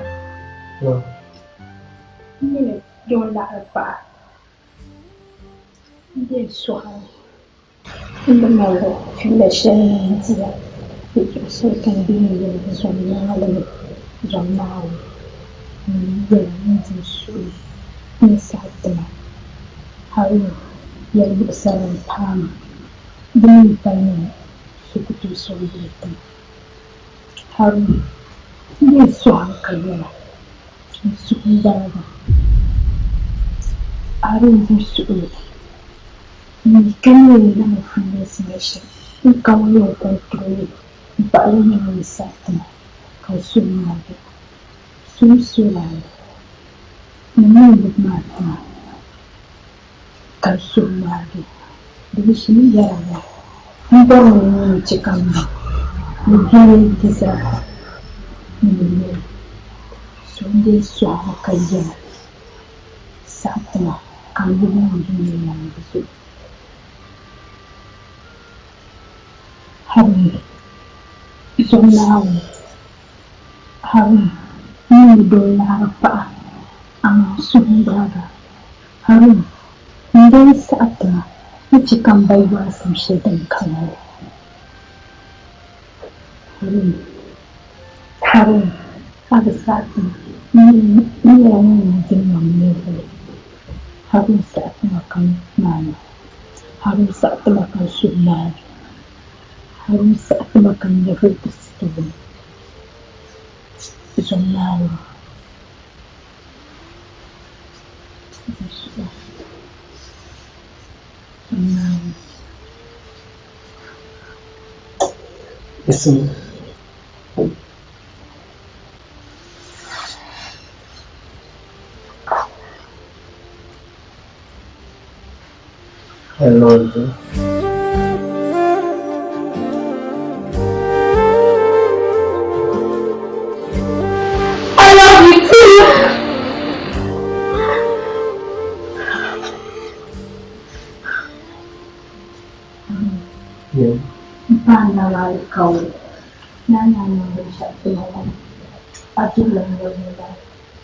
S18: No.
S7: N mini doo laɣiri paɣa m-be sɔɣu ni. M bi mali fiila shɛli ni n diya di zuɣu shɛli ka m be n-yɛli zom Naawuni, zom Naawuni. N yɛla ni di suhu ni saɣi ti ma. Haruna yɛli muɣisiri m-paai ma, di mi pa ni so ku tooi sɔŋ bee ti ma. Haruna, m be sɔɣu ka yɛla. N suhu m-bala. Harun bi suhiri n mi ka nyɛ n niŋ filinsi la shɛm, n ka ŋun yɛn control m paɣa la nyɛla ŋun saɣi ti ma ka n suhu ŋmaligi. Suhu suhuri ni mi n yuli maa ti ma ka n suhu ŋmaligi. Di bi su ni yɛra la m bɔri ni n nuu chɛ ka m baŋ ni bia di zaa ni ni yɛli. So n-lee sɔɣi ka yɛla saɣi ti ma ka n yuli niŋ dunia yaaŋa zuɣu. Haruna, zuɣu Naawuni, Haruna, n ni mi doo laɣiri paɣa, amaa n suhu n-gbaag a. Haruna, n-lee saɣi ti ma ni chɛ ka m ba yɔrisim shɛli din ka ŋɔ. Haruna, Haruna, a bi saɣi ti ma, n nyɛla ŋun yɛn di mam nyɛvili. Haruna saɣi ti ma ka n maana. Haruna saɣi ti ma ka n suhu maagi. Haruna saɣi ti ma ka n nyɛvili tirisi tooni. Zom Naawuni. Zom Naawuni.
S18: Listen. I love you.
S7: I love you too.
S18: Yeah.
S7: M paai nam alikauli ni a ni a niŋ binshɛɣu ti ma la, a duhila n nyɛvili la,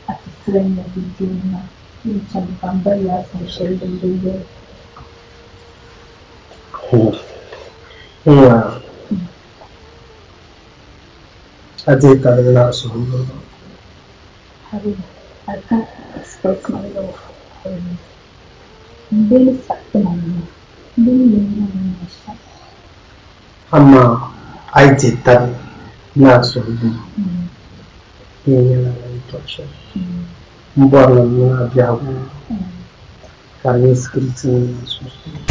S7: a ti tiri n nyɛvili dini maa din chɛmi ka m ba laasabu shɛli din bi yɛli.
S18: Yaa, a deei tabili ni a suhu m-bɔŋɔ.
S7: Haruna, I can't express my love for you. M be ni saɣiti ma ni maa, bɛ ni yɛn niŋ ma shɛm.
S18: Amaa a yi deei tabili ni a suhu m-bɔŋɔ, di yɛn nyɛla a ni yɛtɔɣ shɛli. M bɔri ni m mini a biɛhigu ŋɔ ka di nyɛ sikiriti mini a sunsuuni.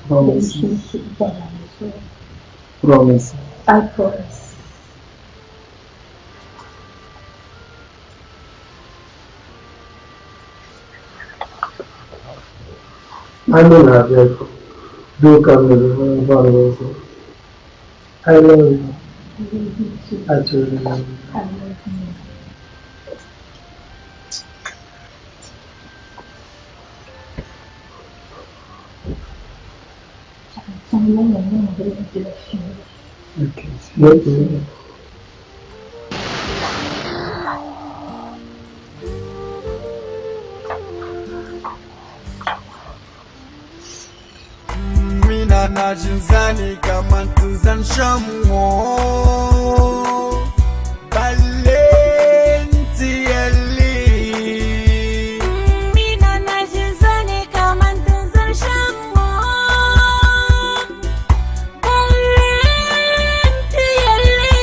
S18: Promise. Promise.
S7: I promise.
S18: A mini a biɛhigu doo kam ni bɛ bɔri o zuɣu. I love you.
S7: I love you too.
S18: I truly love you.
S7: I love you.
S18: Okay. Okay.
S8: Mina na ʒinzani kaman ti zani shɛm ŋɔ balle nti yɛlli.
S13: Mina na ʒinzani kaman ti zani shɛm ŋɔ balle nti yɛlli.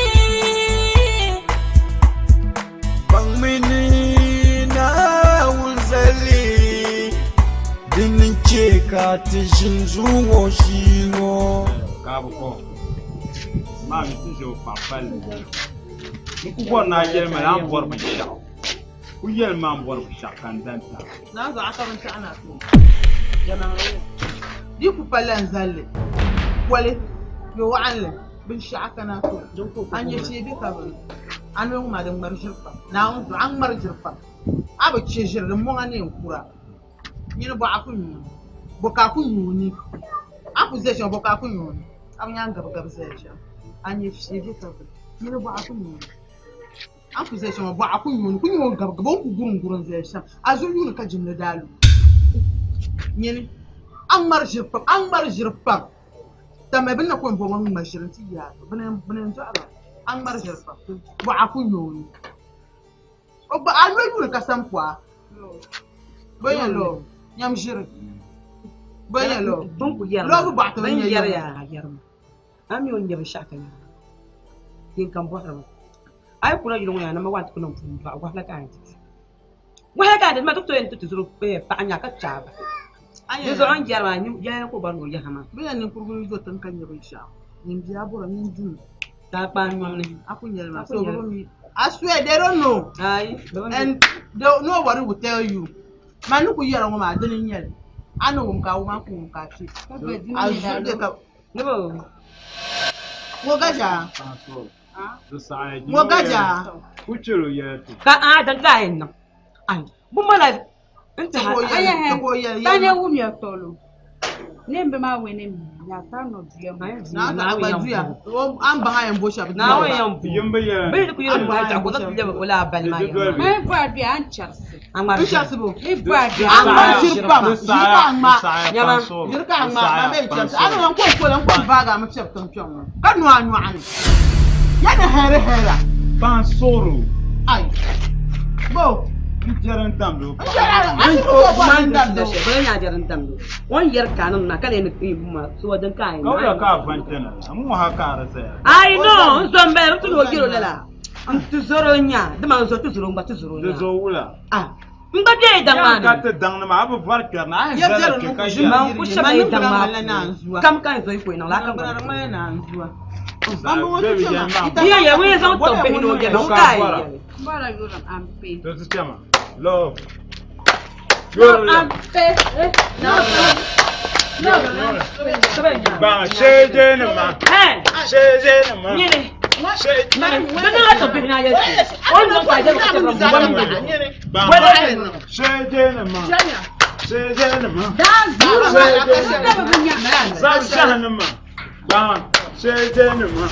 S8: Baŋmi ni Naawuni zali din n-chɛ ka ti ʒini zuŋɔ shii ŋɔ.
S3: Kaabu ko maa mi ti ʒe o paɣa palli. N ku bɔri ni a yɛli ma ni a ni bɔri binshɛɣu. Ku yɛli ma a ni bɔri binshɛɣu ka n dan ti a.
S2: Naan zuɣu a ka binshɛɣu na to. Di ku palila n zalli koli yo waɣinli binshɛɣu ka na to. A nyɛ shee bɛ ka bini. A ni ŋma di ŋmari ʒiri pam. Naawuni zuɣu a ŋmari ʒiri pam. A bi chɛ ʒiri di mɔŋa ni yɛn kura. Nyini bɔ a ku nyuuni. Bɔ ka a ku nyuuni. A ku zaya shɛm bɔ ka a ku nyuuni. A bi nyaŋ gabi gabi zaya shɛm. A nyɛ shee bɛ ka bini. Nyini bɔ a ku nyuuni. A ku zaya shɛm bɔ a ku nyuuni. Ku nyuuni gabi gabi o ni ku gurim gurim zaya shɛm. A zuɣu yuuni ka jimli daa lu. Nyini a ŋmari ʒiri pam. A ŋmari ʒiri pam. Tamali bini na ku yɛn bɔri ŋɔ ŋma ʒiri nti yaagi. Bini n-dɔɣi ba. A ŋmari ʒiri pam. Bɔ a ku nyuuni. O gba a lo yuuni ka sam pɔa. Bɛ yɛn lo nyam ʒiri. Bɛ yɛn lo.
S17: Bin ku yɛri
S2: Lɔbu bɔɣu ti
S17: bin
S2: nyɛ
S17: yɛri
S2: yɛm.
S17: yaa yɛrimi. A mi o ni nyɛ binshɛɣu ka yɛri. Yin kam bɔhiri mi. A yi kuna yuli ŋɔ yaa nama waan ti ku niŋ puuni dɔɣi wahala ka a yɛn ti di. Wahala ka a di ma ti ku tooi yɛn ti ti zuri paɣa nyaa ka chaai bahi. Di zuɣu n yɛri maa yɛli ka o bɔri ni o yaha maa.
S2: Bɛ yɛn ninkurugu yi do tiŋ ka nyɛ binshɛɣu. Nyin bia bɔra nyin dum.
S17: Daa kpaai nyom ni.
S2: A ku nyɛli maa.
S17: A ku
S2: So
S17: nyɛli.
S2: bɛ mi. I swear they don't know.
S17: Ayi, bɛ bi mi.
S2: And they, nobody will tell you. Man ni ku yɛra ŋɔ maa dini n-nyɛli. A ni wum ka a wum a ku wum ka a kpi. A zuɣu de ka.
S17: Ni bi.
S2: Ŋɔ gaja. Ŋɔ gaja.
S3: Ku chɛl o yɛla ti.
S17: Ka a dan ti a yɛn niŋ. Ayi, bɛ mala n ti ha.
S14: Tanya wumya tolo. Ne maa wene mi ya ta no duya mo.
S2: Na ta agba duya. An baŋ a yɛn bo shɛba duya.
S17: Naawuni yɛn bo.
S3: Yimbi yɛla.
S17: Bɛ ni ku yɛn bo hali ka ti lɛbi o laa bali maa yɛn.
S14: Mai bo a duya an charisi.
S17: A ŋmari
S2: N charisi bo.
S14: Ni bo a duya.
S2: An ŋmari ʒiri pam. Ʒiri ka a ŋma.
S17: Nyama.
S2: Ʒiri ka a ŋma. Ma bɛ charisi. A ni ŋɔ n ko n ko la n ko n vaagi a mi fiɛbi tiŋ kpɛŋ ŋɔ. Ka no a nyɔɣu ni. Ya ni hɛri hɛra.
S3: Paɣa soro.
S2: Ai. Bo.
S3: N jɛri n damdi o.
S2: N jɛri a ti ko bɔri n damdi o.
S17: Bala nya jɛri n damdi o. O ni yɛri ka a niŋ maa ka lee ni kpee bu maa so din ka a yɛn
S3: Ka wula ka a van chana la? N ŋɔ ha ka a di zaya.
S17: Ai no, n zo n bala bi ti ni o yɛri o lala. N ti zɔri o nya. Dama n zo ti zɔri o n gba ti zɔri o
S3: Di
S17: nya.
S3: zo wula?
S17: Ah, n gba bɛ daŋ maa
S3: Yan ka
S17: ni.
S3: ti daŋ ni maa a bi bɔri kpɛri na a yɛn
S2: Yɛ
S3: zala
S2: biɛri
S3: kpe
S2: ni
S3: ka
S2: ku
S3: ʒiya.
S17: Man ku shɛba yi daŋ maa puuni. Kam ka n zo yi ku yɛn niŋ la a ka
S2: Niŋgbuna di ŋmanila naanzua.
S17: Bia yɛli ŋun yɛn zaŋ tɔbbihi ni o yɛli ŋun ka a yɛn yɛli.
S14: Bɔra yuri ampe.
S3: To ti chɛma. Love.
S14: Love ampe.
S3: Ba sheje ni ma. Sheje ni ma.
S17: Nyini. Bɛ niŋla tɔbbihi ni a yɛli o ni zaŋ ka a yɛli ka chɛba
S3: Ba sheje ni ma. Sheje ni ma. Zab shahi ni ma. Ba sheje ni ma.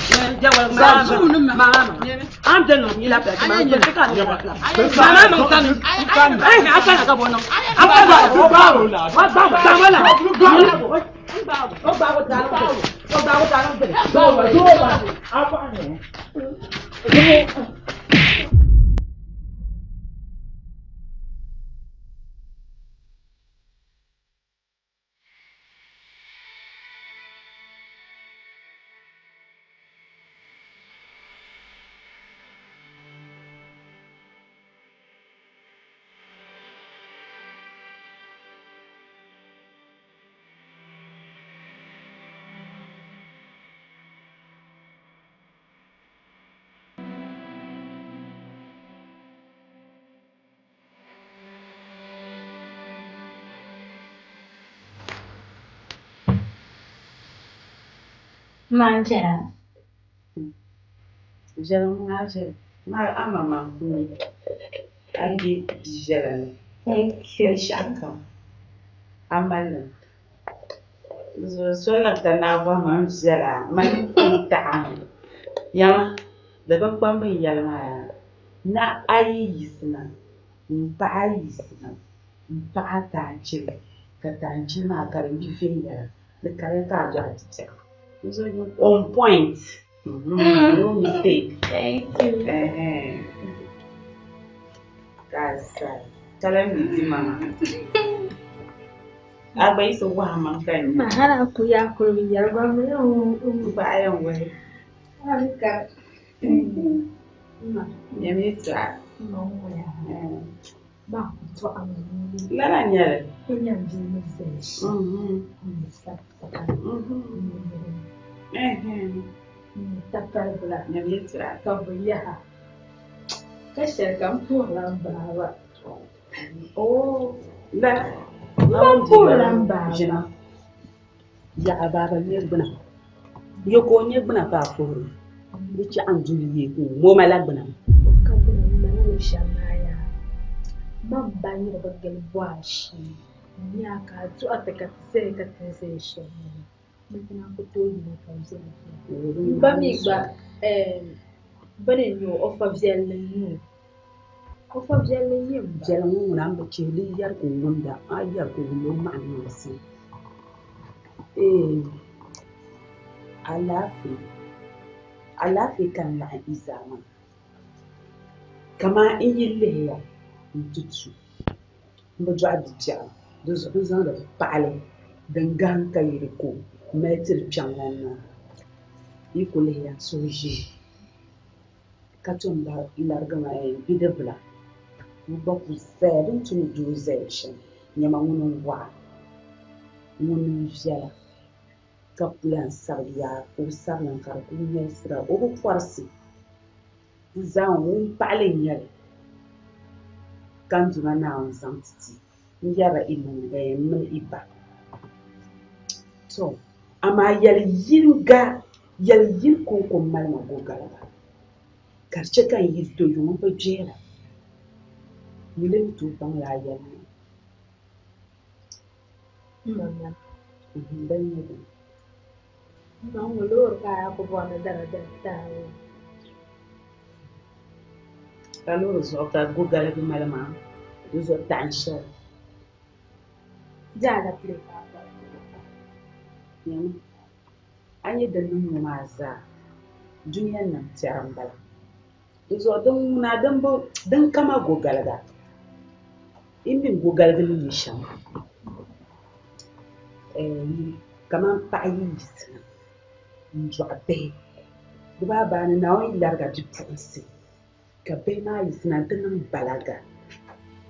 S7: Maa viɛla.
S5: Viɛlim maa viɛli. Maa a maŋmaŋ mi a ni be bi viɛla ni.
S7: Thank you.
S5: Binshɛɣu kam a mali li mi. Zuɣu soli na ka naa bɔhi ma n viɛla mani n taɣi a mi. Yɛma di bi kpambi n yɛli maa yaa na a yi yiɣisina m-paɣi a yi yiɣisina m-paɣi a taanchili ka taanchili maa ka di yi viɛnyɛla di kariya ka a dɔɣi bi'biɛɣu. On point. No mistake.
S7: Thank you.
S5: Ka sa ka lahi mi di maŋa. A gba yi ti wahi maŋ ka nya.
S7: Ma hali a ku yaa kuli bi yɛri gba mi
S5: Ba a yɛn wahi.
S7: Hali ka ma.
S5: Nyami yɛltɔɣa.
S7: Ma ŋɔya. Ma ku tɔɣimi.
S5: Lala n-nyɛ li.
S7: N nyam bia ni viɛli shɛm. N sabi N takalibila
S5: Nyami yɛltɔɣa.
S7: ka bɛ yaha ka shɛli ka m puhirila m baaba.
S5: Oh, lala.
S7: M ba puhirila m baaba.
S5: Ʒina. Yaɣa baaba nyɛ gbuna. Yo ka o nyɛ gbuna ka a puhiri o. Di chaɣ n duli yee ka o mooma la gbuna.
S7: O ka gbuna m ma ni o shɛm maa yaa. Ma m ba niriba gili bɔha shee. N nya ka a dɔɣi ti ka ti zaya ka ti ni zaya shɛm maa. Ni ti naan ku tooi yina ka viɛli viɛli. M ba mi gba bini n-nyɛ o, o fa viɛlli n-nyɛ o. O fa viɛlli n-nyɛ m ba.
S5: Viɛli ŋɔ ŋuna m bi chihi di yɛri ka o wumda, a yi yɛri ka o wumda o maɣi niŋsim. Eeh alaafee, alaafee ka n laɣim yi zaa maa. Kaman n yi lihiya nti tu m bi dɔɣi bi'biɛɣu, di zuɣu n zaŋdi paɣili din gahim ka yi di ko m-mali tiri kpiɔŋlan maa. Yi ku lihiya n suhu ʒimi ka tom larigi ma bidibila ka o gba ku zaya din tu ni doo zaya shɛm. Nyama ŋuni n-waɣa, ŋuni n-viɛla ka ku lahi sabigi yaa ka o sabilim ka di kuli nyɛlisira o bi pɔrisi. Di zaa ŋɔ ŋun paɣili n-nyɛ li ka n Duuma Naawuni zaŋ ti ti n-yɛrila i mini i ba. Tɔ! Amaa yɛli yiniga, yɛli yini kɔŋko m-mali ma gogaliga, ka di chɛ ka n yi do yuŋ m bi gbɛɛra. Nyuli ni tooi baŋ lala yɛli ŋɔ.
S7: M ma nam.
S5: Dini n-nyɛ dini?
S7: M ma ŋɔ loori ka a yaa ku bɔri ni dara dari taai.
S5: Ka loori zuɣu ka gogaligi mali maa, di zuɣu taɣin shɛli.
S7: Di alapile ka a bɔri.
S5: Nyami, a nya din niŋ ŋɔ maa zaa, dunia nam tɛri m-bala. Di zuɣu din ŋuna din kama gogaliga, yi mi gogaligi ni nyɛ shɛm, kaman paɣa yi yiɣisina n-dɔɣi bihi, dibaabaani Naawuni yi lariga bipuɣinsi ka bihi maa yiɣisina nti niŋ balaga,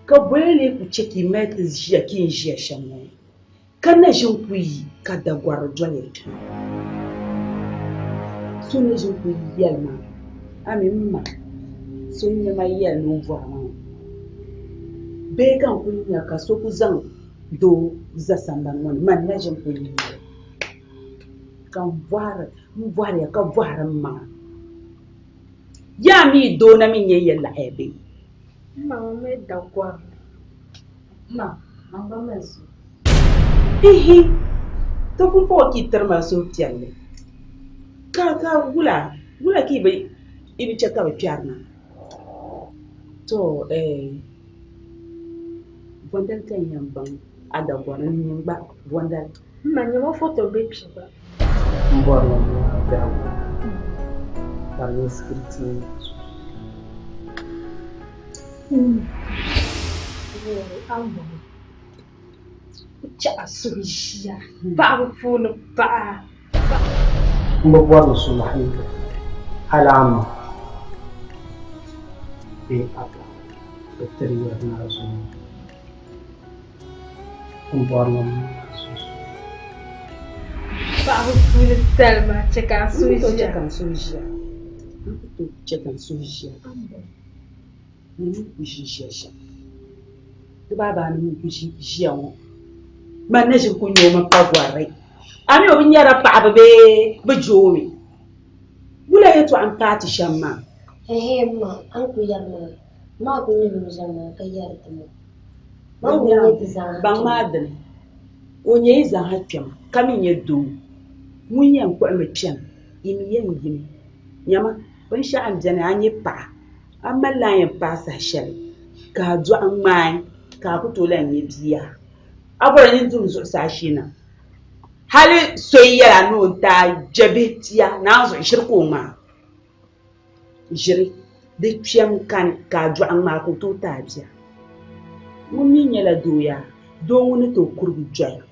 S5: ka boli lee ku chɛ ka yi mali ti ʒiya ka yi ni ʒiya shɛm ŋɔ, ka na ʒi n-ku yi ka dagɔrili doli ya kpɛma. So ni ʒini kuli yɛli ma, a mi m ma, so n-nyɛ ma yɛli ni o bɔri ma ŋɔ. Bee ka n kuli nya ka so ku zaŋ doo za sambani ŋɔ ni, man na ʒini kuli nya li. Ka m bɔhiri, m bɔhiriya ka bɔhiri m maŋa. Yaa mi doo na mi nyɛ yɛlaɣiya bee?
S7: M ma ŋɔ mi dagɔrili. Ma, man gba mali suhu.
S5: Ihi! Ti pumpɔŋɔ ka yi tiri ma suhupiɛlli, ka ka wula wula ka yi bi yi bi chɛ ka bɛ kpɛri ma? To eh bɔndali ka n yɛn baŋ a dagɔri n nyin gba bɔndali.
S7: M ma, nyama foto be kpe gba.
S18: M bɔri ni n niŋ a biɛhigu ka di nyɛ sikiriti M bi bɔri ni so lahi hali a ma bee a ba bi tiri yɛri ni a zuɣu. M bɔri ni m niŋ a sunsuni.
S7: Paɣaba puuni salima chɛ ka a suhu ʒiya.
S5: N ku tooi chɛ ka n suhu ʒiya. Nyini mi ku ʒi ʒiya shɛm. Di baabaa ni mi ku ʒi ʒiya ŋɔ. Man na ʒi ku nya o mi pa gɔrili. A mi o bi nyara paɣaba bee bɛ je o mi. Wula yɛtɔɣa m-paai ti shɛm maa?
S19: Ɛhɛɛ m ma, a ni ku yɛri maa, m maa ku nyɛ ŋun ʒiɛm maa ka yɛri ti ma. Man ŋun nyɛ ti zaaha
S5: Baŋ
S19: kpɛma.
S5: maa dini, o nyɛ yi zaaha kpɛma ka mi nyɛ doo ŋun yɛn kpuɣimi kpɛna, yi mi yɛn yimi. Nyama, binshɛɣu m-beni a nyɛ paɣa. A mali la a yɛn paai saha shɛli ka a dɔɣi ŋmaai ka a ku tooi lahi nya bia. A bɔri nini dum zuɣusaa shee na. Hali so yi yɛl a ni o ni ti a jɛbihi tia naanzuhi ʒiri ka o ŋmaai. Ʒiri, di kpɛm kani ka a dɔɣi ŋmaai ka o tooi ti a bia. Ŋun mi nyɛla doo yaa, doo ŋun ni tooi kurigi doya.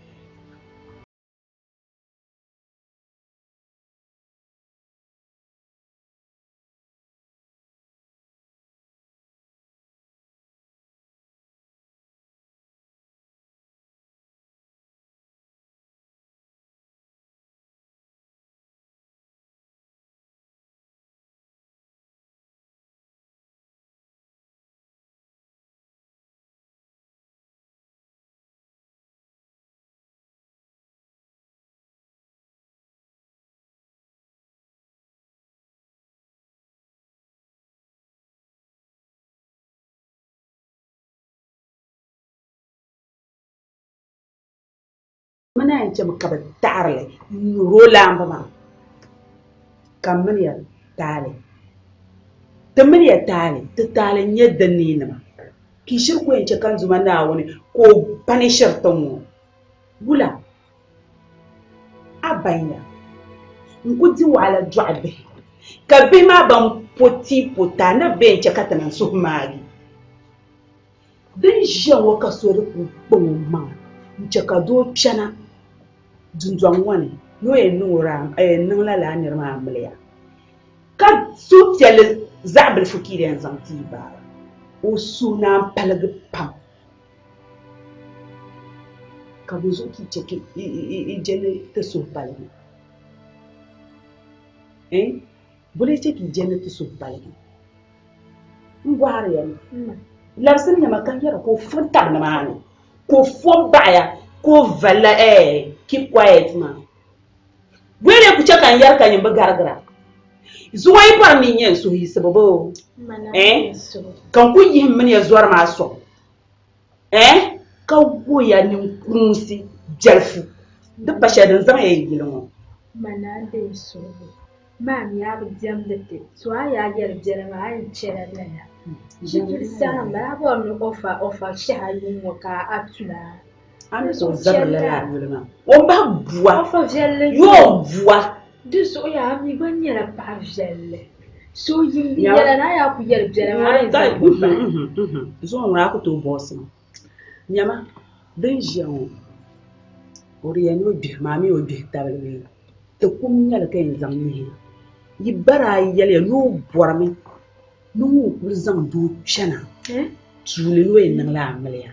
S5: Bɛ naan chɛmi ka bɛ taɣiri li n-nyuri o laamba maa, ka mini ya taali. Ti mini ya taali, ti taali n-nyɛ dinniinima. Ka yi shiri ku yɛn chɛ ka n Duuma Naawuni ka o panishiri ti ŋɔ? Wula? A baŋya, n ku di wahala dɔɣi bihi, ka bihi maa ban po tia po taa ni bɛ yɛn chɛ ka ti niŋ suhumaagi. Din ʒiya ŋɔ ka so di kuli kpaŋ o maŋa n-chɛ ka doo kpɛna dundɔŋ ŋɔ ni ni o yɛn niŋ o niŋ lala niri maa amiliya, ka suhupiɛlli zaɣ bilifu ka yi yɛn zaŋ ti yi baaba, o suhu naan paligi pam. Ka bɔ zuɣu ka yi chɛ ka yi je ni ti suhu paligi? Bɔ lee chɛ ka yi je ni ti suhu paligi? M bɔhiri ya mi, labisim ya ma ka n yɛra ka o fo n-tabi nimaani, ka o fo m-baɣi ya, ka o valila keep quiet maa. Bɔ lee ku chɛ ka n yɛri ka nyin bi garigira? Zuŋɔ yi bɔri ni n nya n suhuyiɣisibu bee? Ka n ku yihi m mini ya zɔri maa sɔŋ. Eh? Ka wuhi ya ninkuunsi biɛlifu di pa shɛli din zaŋ ya yi yili ŋɔ.
S7: Ma naa deei suhigu maa mi a bi diɛmdi ti, to a yaa yɛli biɛla maa a yɛn chɛla lala. Ʒiduli saha m-bala a bɔri ni ofa ofa shɛhi a yuŋ ŋɔ ka a tula.
S5: A ni tooi zabiri lala a yuli maa. O ni bahi bua.
S7: Ofa viɛlli
S5: Yoo bua.
S7: Di zuɣu yaa a mi gba nyɛla paɣa viɛlli. So yim di nyɛla ni a yaa ku yɛli biɛla maa a yɛn zaŋ o bahi.
S5: Zuŋɔ ŋuna a ku tooi bɔɣisi ma. Nyama din ʒiya ŋɔ o di yɛn ni o gbihi maa mi o gbihi tabili bee ti kum nyɛli ka yɛn zaŋ mihi yi ba daa yɛliya ni o bɔrimi ni ŋun kuli zaŋ doo kpɛna tuuli ni o yɛn niŋla amiliya.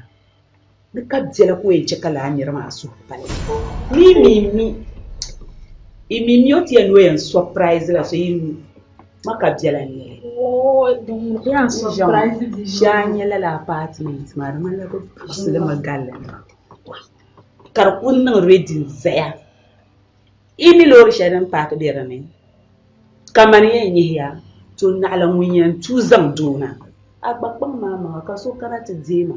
S5: Di ka biɛla ka o yɛn chɛ ka lala nira maa suhu pali. Mi mi mi. I mi mi o ti yɛn ni o yɛn surprise la so yi ma ka biɛla n nyɛli. Shee a nyɛ lala apartment maa di ŋmanila bɛ puɣisi li mi galli ka di kuli niŋ ready n zaya. I mi loori shɛli din paaki be di ni ka mani yɛn nyihiya to naɣila ŋun yɛn tuui zaŋ doo na. A gba kpaŋ maa maŋa ka so kana ti deei ma.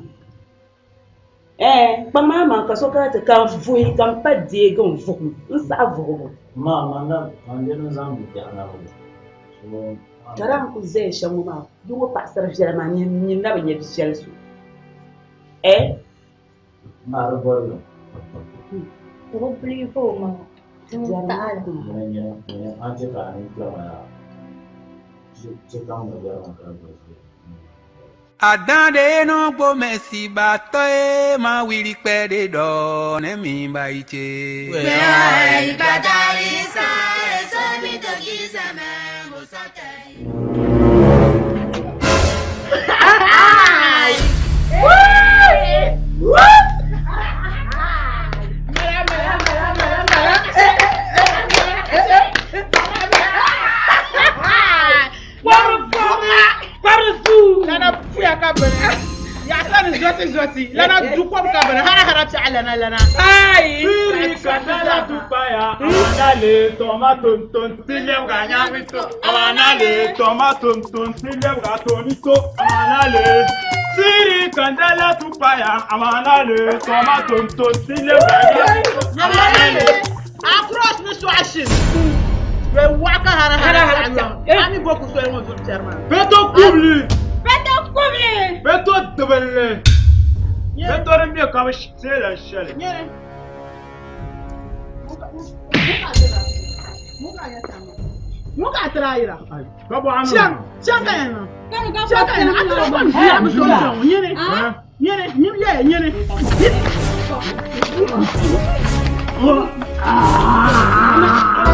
S5: Ɛɛh kpaŋ maa maŋa ka so kana ti ka n vuhi ka n pa deegi n vuhim n saɣi vuhibu.
S6: Ma man na man dini n zaŋ bi'biɛɣu na bi
S5: Ka daa n kuli zaya shɛm ŋɔ maa di ŋɔ paɣasari viɛla maa nyin na bi nya bi viɛli so. Ɛɛh.
S6: Ma di bɔri
S19: Ti bi believe o maŋa. Ti ni taɣi li.
S6: Nyini nyini nyini a ti ka a ni kpɛma yaa ti kam na yɛri ma ka di bɔri.
S20: Adan ɖe nɔ gbome si batɔ ye ma wili kpɛ ɖe ɖɔ ne mi ba yi tse.
S2: Lana puya ka bini yaɣasa ni zoti zoti lana du kom ka bini hara hara piɛɣu lana lana
S3: Biri ka dala tupaya amanale tomato ton tilem ga nyamito amanale tomato ton tilem ga tonito amanale Siri kandala tupaya amanale tomato ton tilem ga nyamito amanale
S2: Across ni sɔɣishin bɛ waɣa ka hara hara piɛɣu a mi bo ku soli ŋɔ duri piɛri maa
S3: Beto kubli
S14: Beto kubli
S3: Beto dibinli Beto din be ka bi seela shɛli
S2: Ŋun ka a tiri ayira
S3: Ka bɔɣa niŋ
S2: Chaŋ chaŋ ka yɛn niŋ chaŋ ka yɛn niŋ a tiri kom ʒiya bi sɔŋ sɔŋ nyini nyini nyini yɛ nyini.